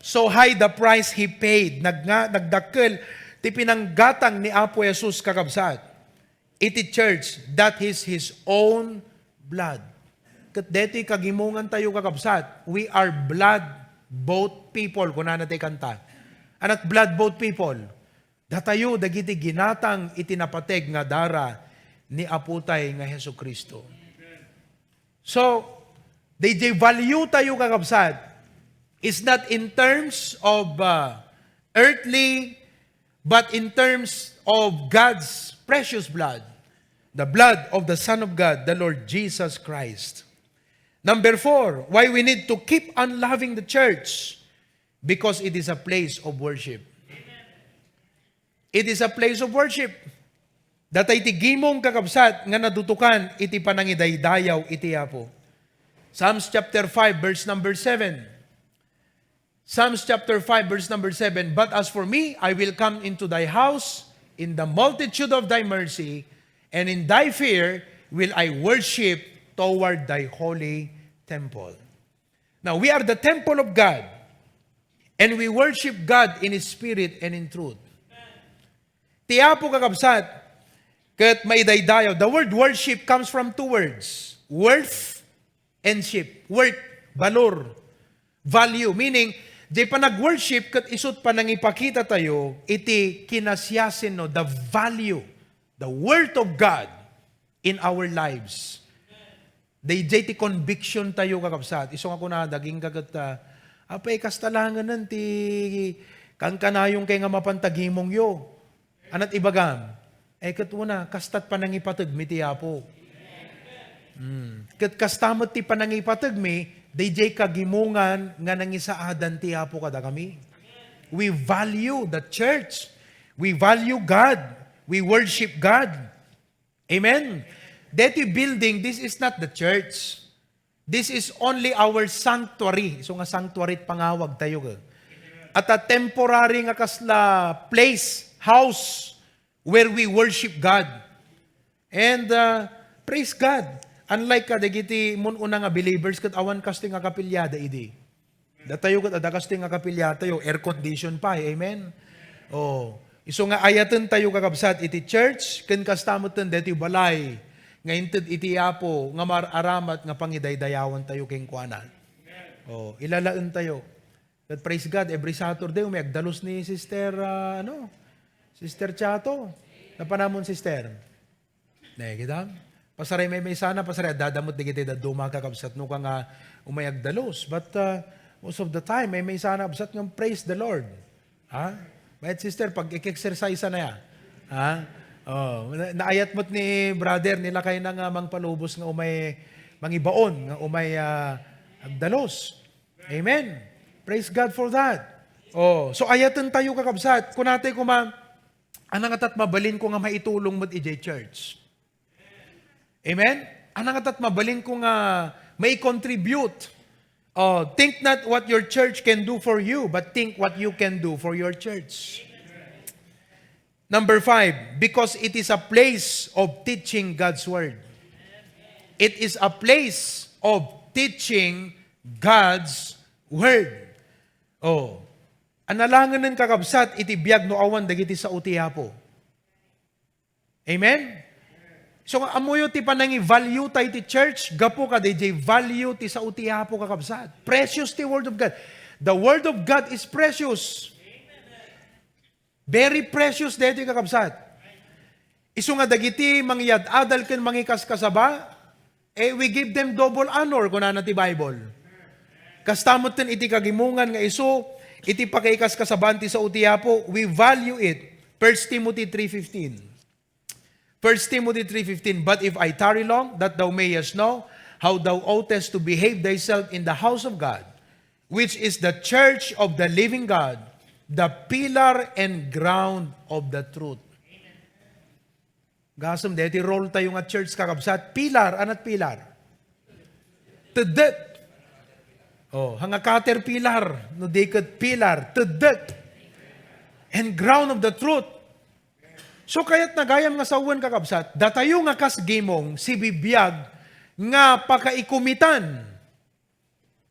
So high the price he paid. Nag-, nga, nagdakkel ti pinanggatang ni Apo Jesus, kakabsat, iti church, that is his own blood. Ket deti kagimongan tayo, kakabsat, we are blood bought people, kunana ti kanta. Ana't blood bought people? Datayo dagiti ginatang iti napateg nga dara ni Apotay nga Jesu-Cristo. So, daydiay value tayo, kakabsat, is not in terms of, uh, earthly, but in terms of God's precious blood, the blood of the Son of God, the Lord Jesus Christ. Number four, why we need to keep on loving the church? Because it is a place of worship. It is a place of worship. Datay ti gimong, kakabsat, nga nadutukan iti panangidaydayaw iti Apo. Psalms chapter five, verse number seven. Psalms chapter five, verse number seven, "But as for me, I will come into thy house in the multitude of thy mercy, and in thy fear will I worship toward thy holy temple." Now, we are the temple of God, and we worship God in His Spirit and in truth. Ti Apo, kakabsat, ket maidaydayaw. The word worship comes from two words, worth and ship. Worth, balor, value. Meaning, di panag-worship ket isut panangipakita tayo iti kinasiasin, no, the value, the worth of God in our lives. Daydiay ti conviction tayo, kakabsat. Isu nga kuna, daging kagat, ah, apay, kasta langen ti kankanayon kay nga mapan tagimongyo. Anat ibagam? Eh, ket una, kasta't panangipategmi ti Apo. Hmm. Ket kasta met ti panangipategmi, Dayjay kagimongan nga nangisaadan ti Apo kadakami. We value the church. We value God. We worship God. Amen? Deti building, this is not the church. This is only our sanctuary. Isu nga sanctuary ti pangawag tayo, eh. At a temporary nga kasla place, house, where we worship God. And, uh, praise God. Unlike kadagiti mun-una nga believers, ket awan kastoy nga kapiliada idi. Datayo ket adda kastoy nga kapiliatayo, air condition pay, amen? Oh, isu nga ayaten tayo, kakabsat, iti church, ken kasta metten daytoy balay nga inted iti Apo nga mar-aramat nga pangidaydayawan tayo kenkuana. Oh, ilalaen tayo. But praise God, every Saturday, umay agdalus ni Sister, ah, ano, Sister Chato. Napanamon, Sister? Ne, kita? Pasaray maymaysana, pasaray, adda met dagiti dadduma, kakabsat, no, ka nga umay agdalus. But, uh, most of the time, maymaysana, kabsat, nga praise the Lord. Ha? Mayat, sister, pag-exercise na ya. Ha? Oh, na-, naayat met ni brother, nila kay na nga mangpalubos nga umay, mangibaon, nga umay, ah, agdalus. Amen. Praise God for that. Oh, so ayaten tayo, kakabsat. Kunatay kuma, ano nga tat mabalin ko nga maitulong met idiay church? Amen? Ano nga tat mabalin ko nga mai-contribute? Oh, think not what your church can do for you, but think what you can do for your church. Number five, because it is a place of teaching God's word. It is a place of teaching God's word. Oh, analangenen, kakabsat, iti biag no awan dagiti sao ti Apo. Amen? So, ammoyo ti panangi-value tayo ti church, gapu kadayjay value ti sao ti Apo, kakabsat. Precious ti Word of God. The Word of God is precious. Very precious daytoy, kakabsat. Isu nga dagiti mangiyad-adal ken mangikaskasaba, eh, we give them double honor, kunana ti Bible. Kasta metten iti kagimongan nga isu, iti pakaikaskasabaan ti sao ti Apo, we value it. First Timothy three fifteen. First Timothy three fifteen, "But if I tarry long, that thou mayest know how thou oughtest to behave thyself in the house of God, which is the church of the living God, the pillar and ground of the truth." Gasem, deti role tayo nga church, kakabsat, pillar, anat pillar? Teddet. Oh, hanga caterpillar, no di ket pillar, teddet. And ground of the truth. So, kayat na gayam nga sawen, kakabsat, datayo nga kas gimong, sibibiag nga pakaikumitan.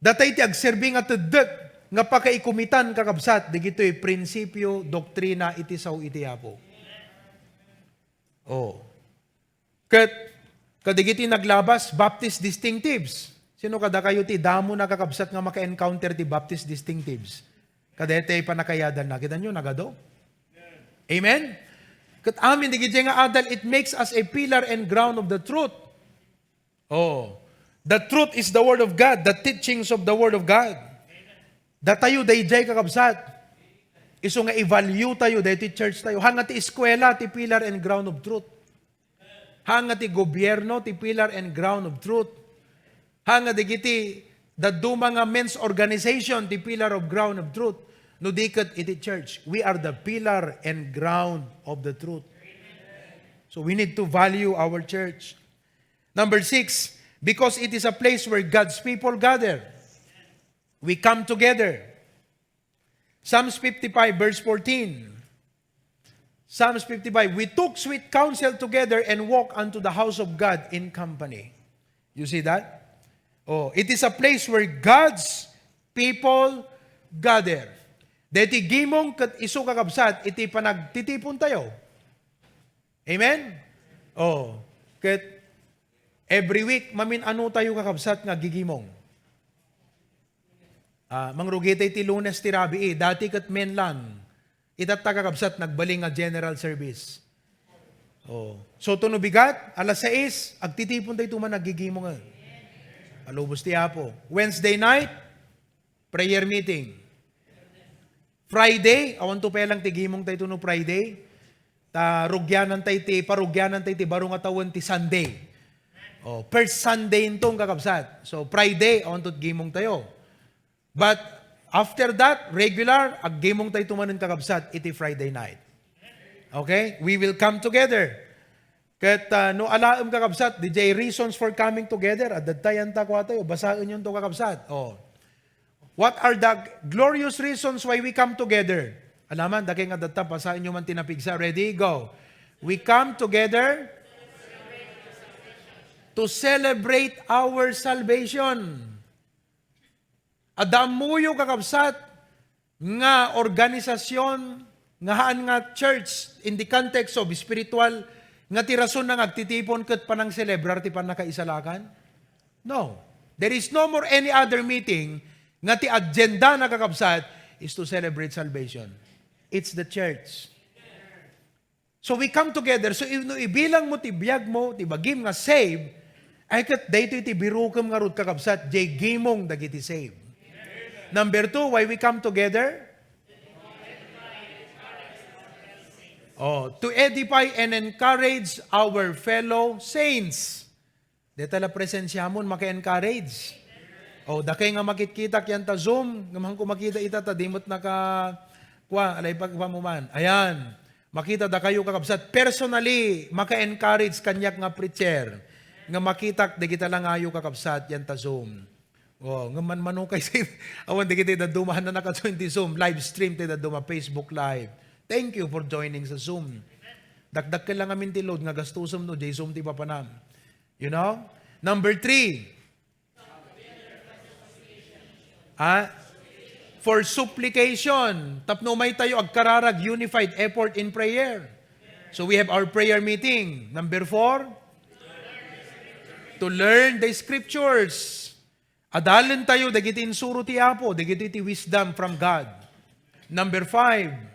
Datay ti agserbi nga teddet nga pakaikumitan, kakabsat, digitoy prinsipio, doktrina iti sao iti Apo. Oh. Ket, kadigiti naglabas, Baptist distinctives. Sino kadakayo ti damo na, kakabsat, nga maka-encounter ti Baptist distinctives? Kadaytoy pannakayadanna, kitaenyo, nagadu? Amen? Ket amin, digiti nga adal, it makes us a pillar and ground of the truth. Oh, the truth is the Word of God, the teachings of the Word of God. Datayo dayjay, kakabsat. Isu nga i-value tayo, daytoy church tayo. Hanga ti eskwela, ti pillar and ground of truth. Hanga ti gobierno, ti pillar and ground of truth. Hanga digiti dadduma nga men's organization, ti pillar of ground of truth. No di ket iti church, we are the pillar and ground of the truth. So we need to value our church. Number six, because it is a place where God's people gather. We come together. Psalms fifty-five, verse fourteen. Psalms fifty-five, "We took sweet counsel together and walk unto the house of God in company." You see that? Oh, it is a place where God's people gather. Deti gimong ket isu, kakabsat, iti panagtitipon tayo. Amen? Oh, ket every week, mamin-ano tayo, kakabsat, nga gigimong? Ah, mangrugi tayo ti Lunes ti rabii. Dati ket menlan. Itatta, kakabsat, nagbalin nga general service. Oh. So, to no bigat, alas sais, agtitipon tayo tuman, naggigimong, eh. Palubos ti Apo. Wednesday night, prayer meeting. Friday, awan to pay lang ti gimong tayo no Friday. Ta rugianan tayo ti, parugianan tayo ti baro nga tawen ti Sunday. Oh, first Sunday inton, kakabsat. So, Friday, awan to gimong tayo. But after that, regular, aggimong tayo tumanen, kakabsat, iti Friday night. Okay? We will come together. Ket, ah, no alaem, kakabsat, diay reasons for coming together, adda tayo, anta, kua tayo, basaen yun to, kakabsat. Oh. What are the glorious reasons why we come together? Alaman, dakay nga datta, basaen nyo man ti napigsa. Ready? Go. We come together to celebrate our salvation. Adda ammoyo, kakabsat, nga organisasyon, nga haan nga church in the context of spiritual, nga ti rason na nga agtitipon ket panangselebrar ti pannakaisalakan? No. There is no more any other meeting nga ti agenda na, kakabsat, is to celebrate salvation. It's the church. So we come together. So if, no ibilangmo ti biagmo, ti bagim nga save, ay ket daytoy ti birukem ngarud, kakabsat, diay gimong dagiti save. Number two, why we come together? Oh, to edify and encourage our fellow saints. Deta la presensiamon, maka-encourage. Oh, dakay nga makitkitak yanta Zoom, nga maanko makita ita, ta di met naka-, kua, alay pagpamuman. Ayan. Makita dakayo, kakabsat. Personally, maka-encourage kaniak nga preacher nga makitak dagita langayo, kakabsat, yanta Zoom. Oh, nga manmanukay sa awan dagiti dadduma, haan a naka-join ti Zoom, live stream ti dadduma, Facebook Live. Thank you for joining sa Zoom. Dakdakkel lang amin ti load nga gastusem no diay Zoom ti papanam. You know? Number three. Ha? For supplication. Tapno umay tayo agkararag, unified effort in prayer. So we have our prayer meeting. Number four, to learn the scriptures. Adalen tayo dagiti insuro ti Apo, dagiti ti wisdom from God. Number five,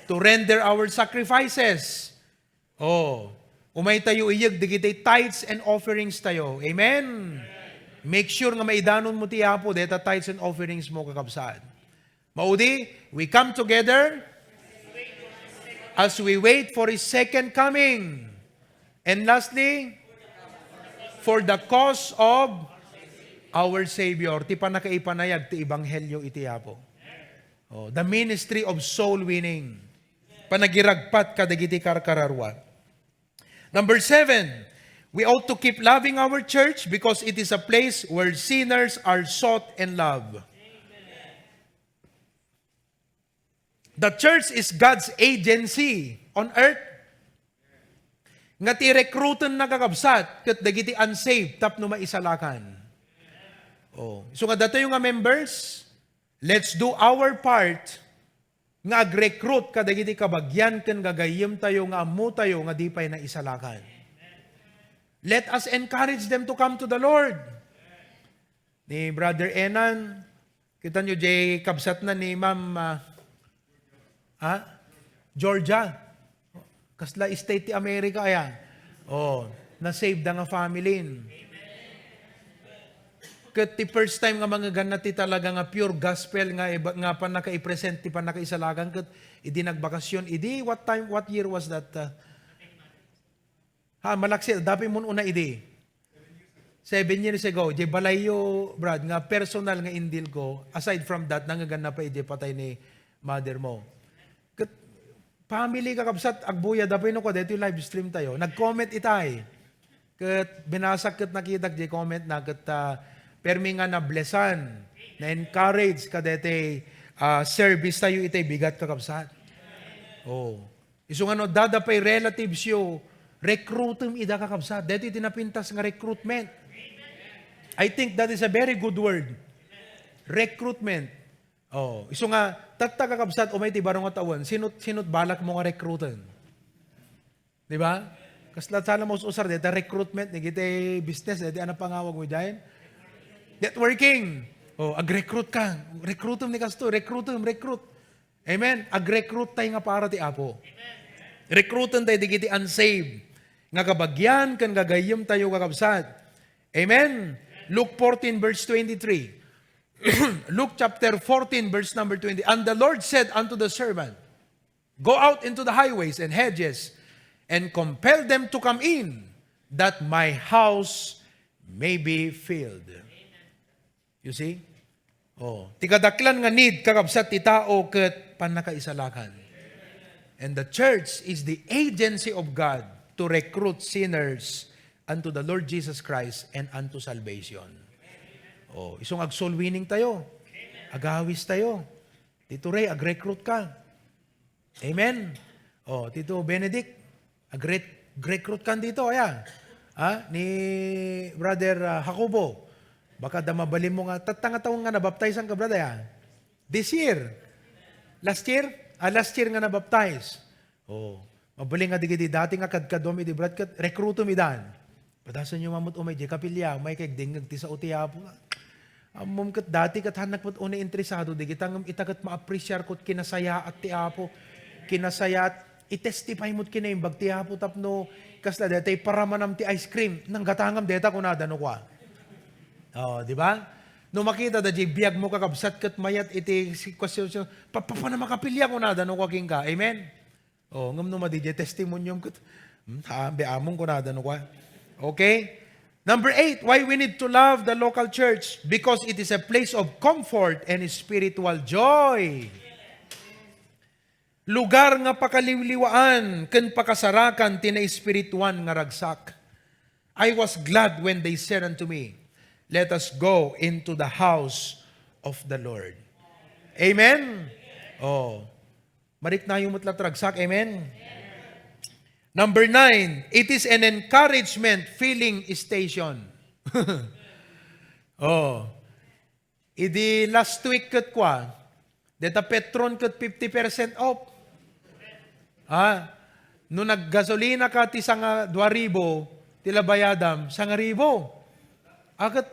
to render our sacrifices. Oh, umay tayo iyeg dagiti tithes and offerings tayo. Amen? Make sure nga maidanon mo ti Apo deta tithes and offerings mo, kakabsat. Maudi, we come together as we wait for His second coming. And lastly, for the cause of our Savior. Ti pannakaipanayag ti ebanghelyo iti Apo. Oh, the ministry of soul winning. Panagiragpat kadagiti karkararua. Number seven, we ought to keep loving our church because it is a place where sinners are sought and loved. The church is God's agency on earth. Nga ti rekruten, kakabsat, ket dagiti unsaved tapno maisalakan. Oh. So nga datayo nga members, let's do our part nga agrekrut kadagiti kabagian ken gagayyem tayo nga ammo tayo nga di pay naisalakan. Let us encourage them to come to the Lord. Ni Brother Enan, kita nyo, jay kabsat na ni Ma'am, ah, ha? Georgia. Kasla state ti America, aya? Oh, na-save da nga family. Ket ti first time nga mangeganna ti talaga nga pure gospel nga iba, nga pannakaipresent ti pannakaisalakan ket idi nagbakasyon, idi what time, what year was that? Uh, ha, malaksid, dapi mun una idi. Seven years ago, jay balayyo, Brad, nga personal nga indil ko, aside from that, nangeganna pa idi patay ni mother mo. Ket family, kakabsat, agbuya da pay no kua daytoy live stream tayo. Nag-comment itay. Ket binasak ket nakitak jay comment na ket, ah, permi nga nablesan, na-encourage kadaytoy, ah, service tayo itay bigat, kakabsat. Oh. Isu nga no, dada pay relatives yo, rekrutem ida, kakabsat. Daytoy ti napintas nga recruitment. I think that is a very good word. Recruitment. Oh, isu nga, tatta, kakabsat, umay ti baro nga tawen, sino, sino balak mo nga rekruten? Di ba? Kasla sana mo usar deta recruitment, ni giti business, deti ano pangawag mo diyan? Networking. Oh, ag-recruit ka. Recruitum ni kasto, recruitum, recruit. Amen? Ag-recruit tayo nga para ti Apo. Recruiten tayo digiti unsaved nga kabagian ken gagayyem tayo, kakabsat. Amen? Luke fourteen verse twenty-three. Luke chapter fourteen, verse number twenty. And the Lord said unto the servant, "Go out into the highways and hedges, and compel them to come in, that my house may be filled. You see? Oh, ti kadaklan nga need, kakabsat, ti tao ket pannakaisalakan. And the church is the agency of God to recruit sinners unto the Lord Jesus Christ and unto salvation. Oh, isu nga ag-soul winning tayo. Agawis tayo. Dito, Ray, ag-recruit ka. Amen. Oh, Tito Benedict, ag-recruit kan dito, aya. Ha? Ni Brother, ah, Jacobo. Baka da mabalin mo nga, tatta nga taon nga nabaptizan ka, brother, ah? This year. Last year? Ah, last year nga nabaptize. Oh. Mabalin nga digiti dati nga kadkaduam iti brad ket rekrutom idan. Padasenyo mamut umay diay kapilya, umay kay agdengngeg ti sao ti Apo. Ammom ket dati ket hannak met unay interesado digita, ngem ita ket ma-appreciate ko ti kinasayaat ti Apo. Kinasayaat, i-testify mo ti kinaimbag ti Apo tapno kasla daytoy paramanam ti ice cream, nanggatangam dayta kunada no kua. Oh, di ba? No makita da diay biag mo kakabsat ket mayat iti si-, question, "Papapana makapilya?" kunada no kua kenka. Amen? Oh, ngem no madi diay testimonium ket, hmm, ha, be among kunada no kua. Okay? Number eight, why we need to love the local church? Because it is a place of comfort and spiritual joy. Lugar nga pakaliwliwaan ken pakasarakan ti naespirituan nga ragsak. I was glad when they said unto me, "Let us go into the house of the Lord." Amen? Oh. Mariknayo met la ti ragsak. Amen? Number nine, it is an encouragement filling station. Oh. Idi last week ket kua, deta Petron ket fifty percent off. Ha? No naggasolina ka ti sanga dua ribu, ti labayadam, sanga ribu. Aket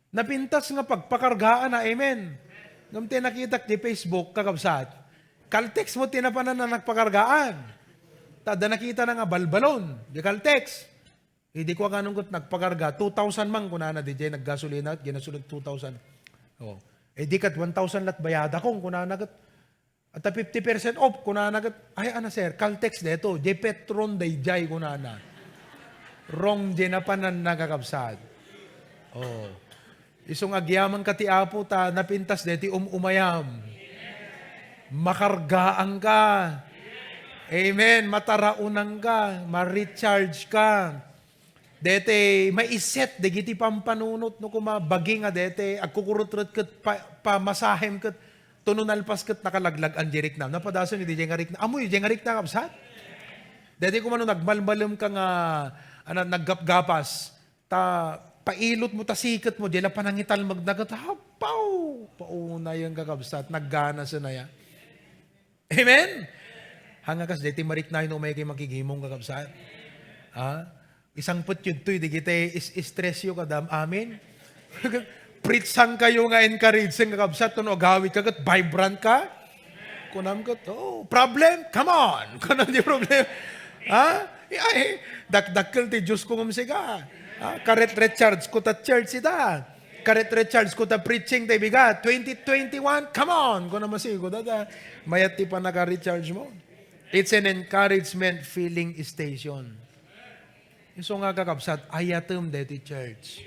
napintas nga pagpakargaan a, amen. Ngem ti nakitak di Facebook, kakabsat, Caltex mo ti napanan a nagpakargaan. Ta adda nakita na nga balbalon, di Caltex. Idi kua kanon ket nagpakarga, two thousand man kunana, diay naggasolina, ginasolina two thousand. Oh. Eh, di ket one thousand lat bayadakon kunana ket, "Ata fifty percent off," kunana ket, "Ay, ana, sir, Caltex deto, diay Petron daydiay," kunana. Wrong diay napananna, kakabsat. Oh. Isu nga agyamanka ti Apo ta napintas deti um-umayam. Makargaanka. Amen. Mataraonanka. Ma-recharge ka. Deti maiset dagiti pampanunot no kuma bagi nga deti agkukurutret ket pa-, pamasahem ket tuno nalpas ket nakalaglag-an di riknam. Napadasen iti diay nga riknam. Ammo diay nga riknam, kabsat? Deti kuma no nagmalmalem ka nga, ana, naggapgapas, ta pailot mo ta siket mo, diay la panangitalmegna ket, apaw! Paunay, kakabsat, naggana sen aya. Amen? Hanga kas deti mariknayo no umay kay makigimong, kakabsat. Ha? Isangpet yudtoy, digiti is-, stress yo, kadam. Amen? Preach sangkayo nga encouraging, kakabsat, no agawid ka, ket vibrant ka. Kunam ket, "Oh, problem? Come on!" Kunam di problem. Ha? Ay, dakdakkel ti Dios ko ngem sika. Ha? Karet recharge ko ta church ita. Karet recharge ko ta preaching ta ibigat. Twenty twenty-one, come on! Kunam masigo, dada. Mayat ti panaka-recharge mo. It's an encouragement filling station. Isu nga, kakabsat, ayatem deti church.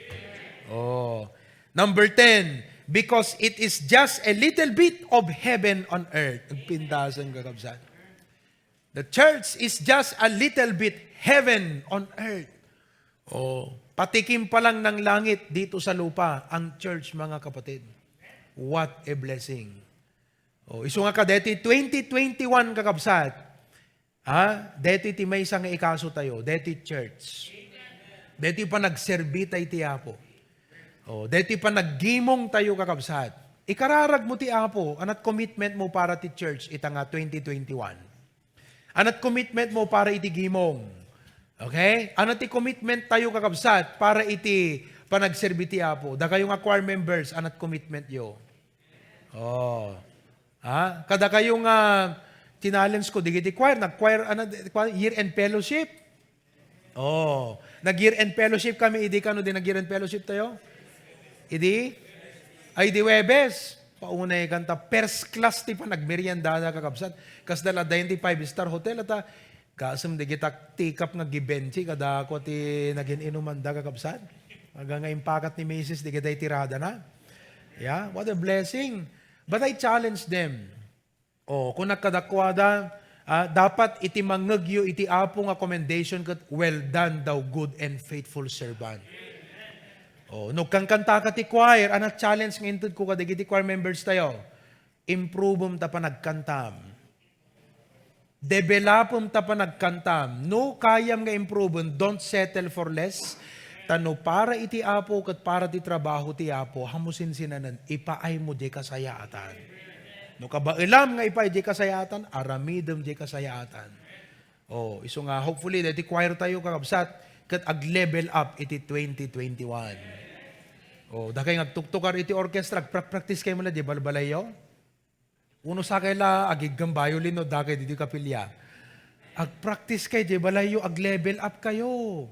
Oh. Number ten, because it is just a little bit of heaven on earth. Agpintasen, kakabsat. The church is just a little bit heaven on earth. Oh, patikim pa lang ng langit dito sa lupa ang church, mga kapatid. What a blessing. Oh, isu nga kadeti twenty twenty-one, kakabsat. Ha? Deti ti maysa nga ikaso tayo, deti church. Deti panagserbi tayo ti Apo. Oh, deti panaggimong tayo, kakabsat. Ikararag mo ti Apo, anat commitment mo para ti church ita nga twenty twenty-one? Anat commitment mo para iti gimong? Okay? Anat ti commitment tayo, kakabsat, para iti panagserbi ti Apo? Dakayo nga choir members, anat commitment yo? Oh. Ha? Kadakayo nga challenge ko, digiti choir, nag-choir, ano, year-end fellowship? Oh. Nag-year-end fellowship kami, idi kano di nag-year-end fellowship tayo? Idi? Ay, di Webes. Paunay kanta, first class ti panagmerienda na, kakabsat. Kasda la dayon ti five-star hotel, ata, Dasem dagita tikap nga gibenchi kada ako ti nagin-inumanda, kakabsat. Aga nga impakat ni misis dagita tirada na. Yeah, what a blessing. But I challenge them. Oh, kunak kadakuada, ah, dapat iti mangngegyo iti Apo nga commendation ket, "Well done, thou good and faithful servant." Oh, no, kankantaka ti choir, ana challenge nga intedko kadagiti choir members tayo. Improve ta panagkantam. Developem ta panagkantam. No kayam nga improven, don't settle for less. Ta no para iti Apo ket para ti trabaho ti Apo, ammo sinsinanen, ipaaymo diay kasayaatan. No kabaelam nga ipaay diay kasayaatan, aramidem diay kasayaatan. Oh, isu nga, hopefully, dagiti choir tayo, kakabsat, ket ag-level up iti twenty twenty-one. Oh, dakay nga agtuktukar iti orchestra, agprak-practice kayo man la diay balbalayyo. Uno sakay la, agiggam violin no dakay ditoy kapilya. Agpractice kayo, diay balayyo, ag-level up kayo.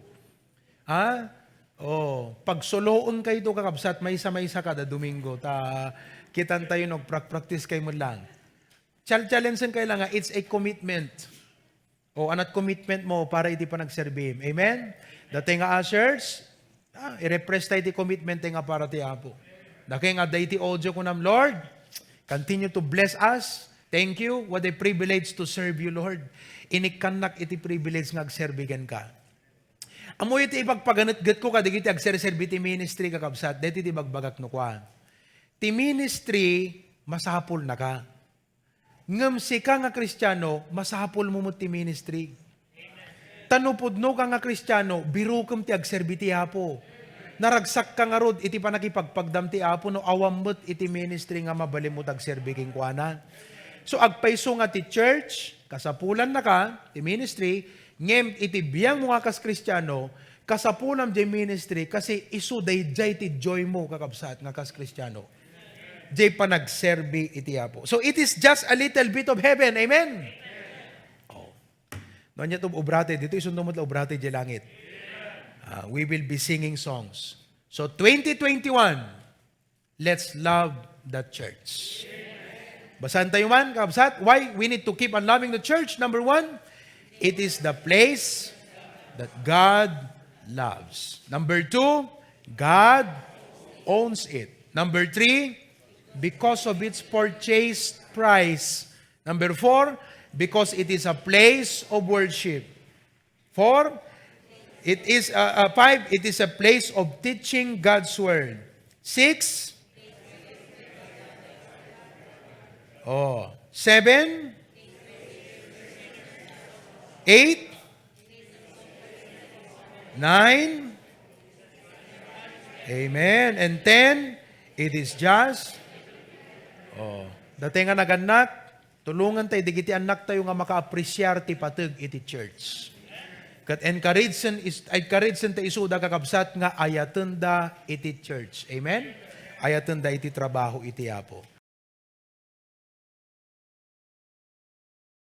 Ha? Oh, pagsoloen kayo to, kakabsat, maysa-maysa kada Domingo. Ta, kitan tayo no, agprak-practice kayo man lang. Chal-, challenge kayo lang nga, it's a commitment. O, anat commitment mo para iti panagserbim. Amen? Dati nga ushers, ah, i-refresh tayo ti commitment tayo nga para ti Apo. Daki nga adda iti audio kunam, "Lord, continue to bless us. Thank you. What a privilege to serve you, Lord. Inikkannak iti privilege nga agserbi kenka." Ammo iti ipagpaganetgetko kadagiti agserserbi ti ministry, kakabsat, daytoy ti ibagbagak no kua. Ti ministry, masapulnaka. Ngem sika nga Kristiano, masapulmo met ti ministry. Ta no pudnoka nga Kristiano, birokem ti agserbi ti Apo. Naragsakka ngarud iti pannakipagpagdam ti Apo no awan met iti ministry nga mabalinmo ti agserbi kenkuana. So, agpayso nga ti church, kasapulannaka, ti ministry, ngem iti biangmo nga kas Kristiano, kasapulam diay ministry, kasi isu daydiay ti joymo, kakabsat, nga kas Kristiano. Diay panagserbi iti Apo. So, it is just a little bit of heaven. Amen? Oh. No, ania to obrate dito, isundo met la obrate diay langit. Ah, we will be singing songs. So, twenty twenty-one, let's love the church. Basahan tayo man, kabsat. Why we need to keep on loving the church? Number one, it is the place that God loves. Number two, God owns it. Number three, because of its purchased price. Number four, because it is a place of worship. Four, it is, uh, uh, five, it is a place of teaching God's word. Six, oh, seven, eight, nine, amen, and ten, it is just, oh, dati nga nagannak, tulongan tayo, digiti annak tayo nga makaapresiar ti pateg iti church. Ket encourage-en is-, encourage-en ta isuda, kakabsat, nga ayatenda iti church. Amen? Ayatenda iti trabaho iti Apo.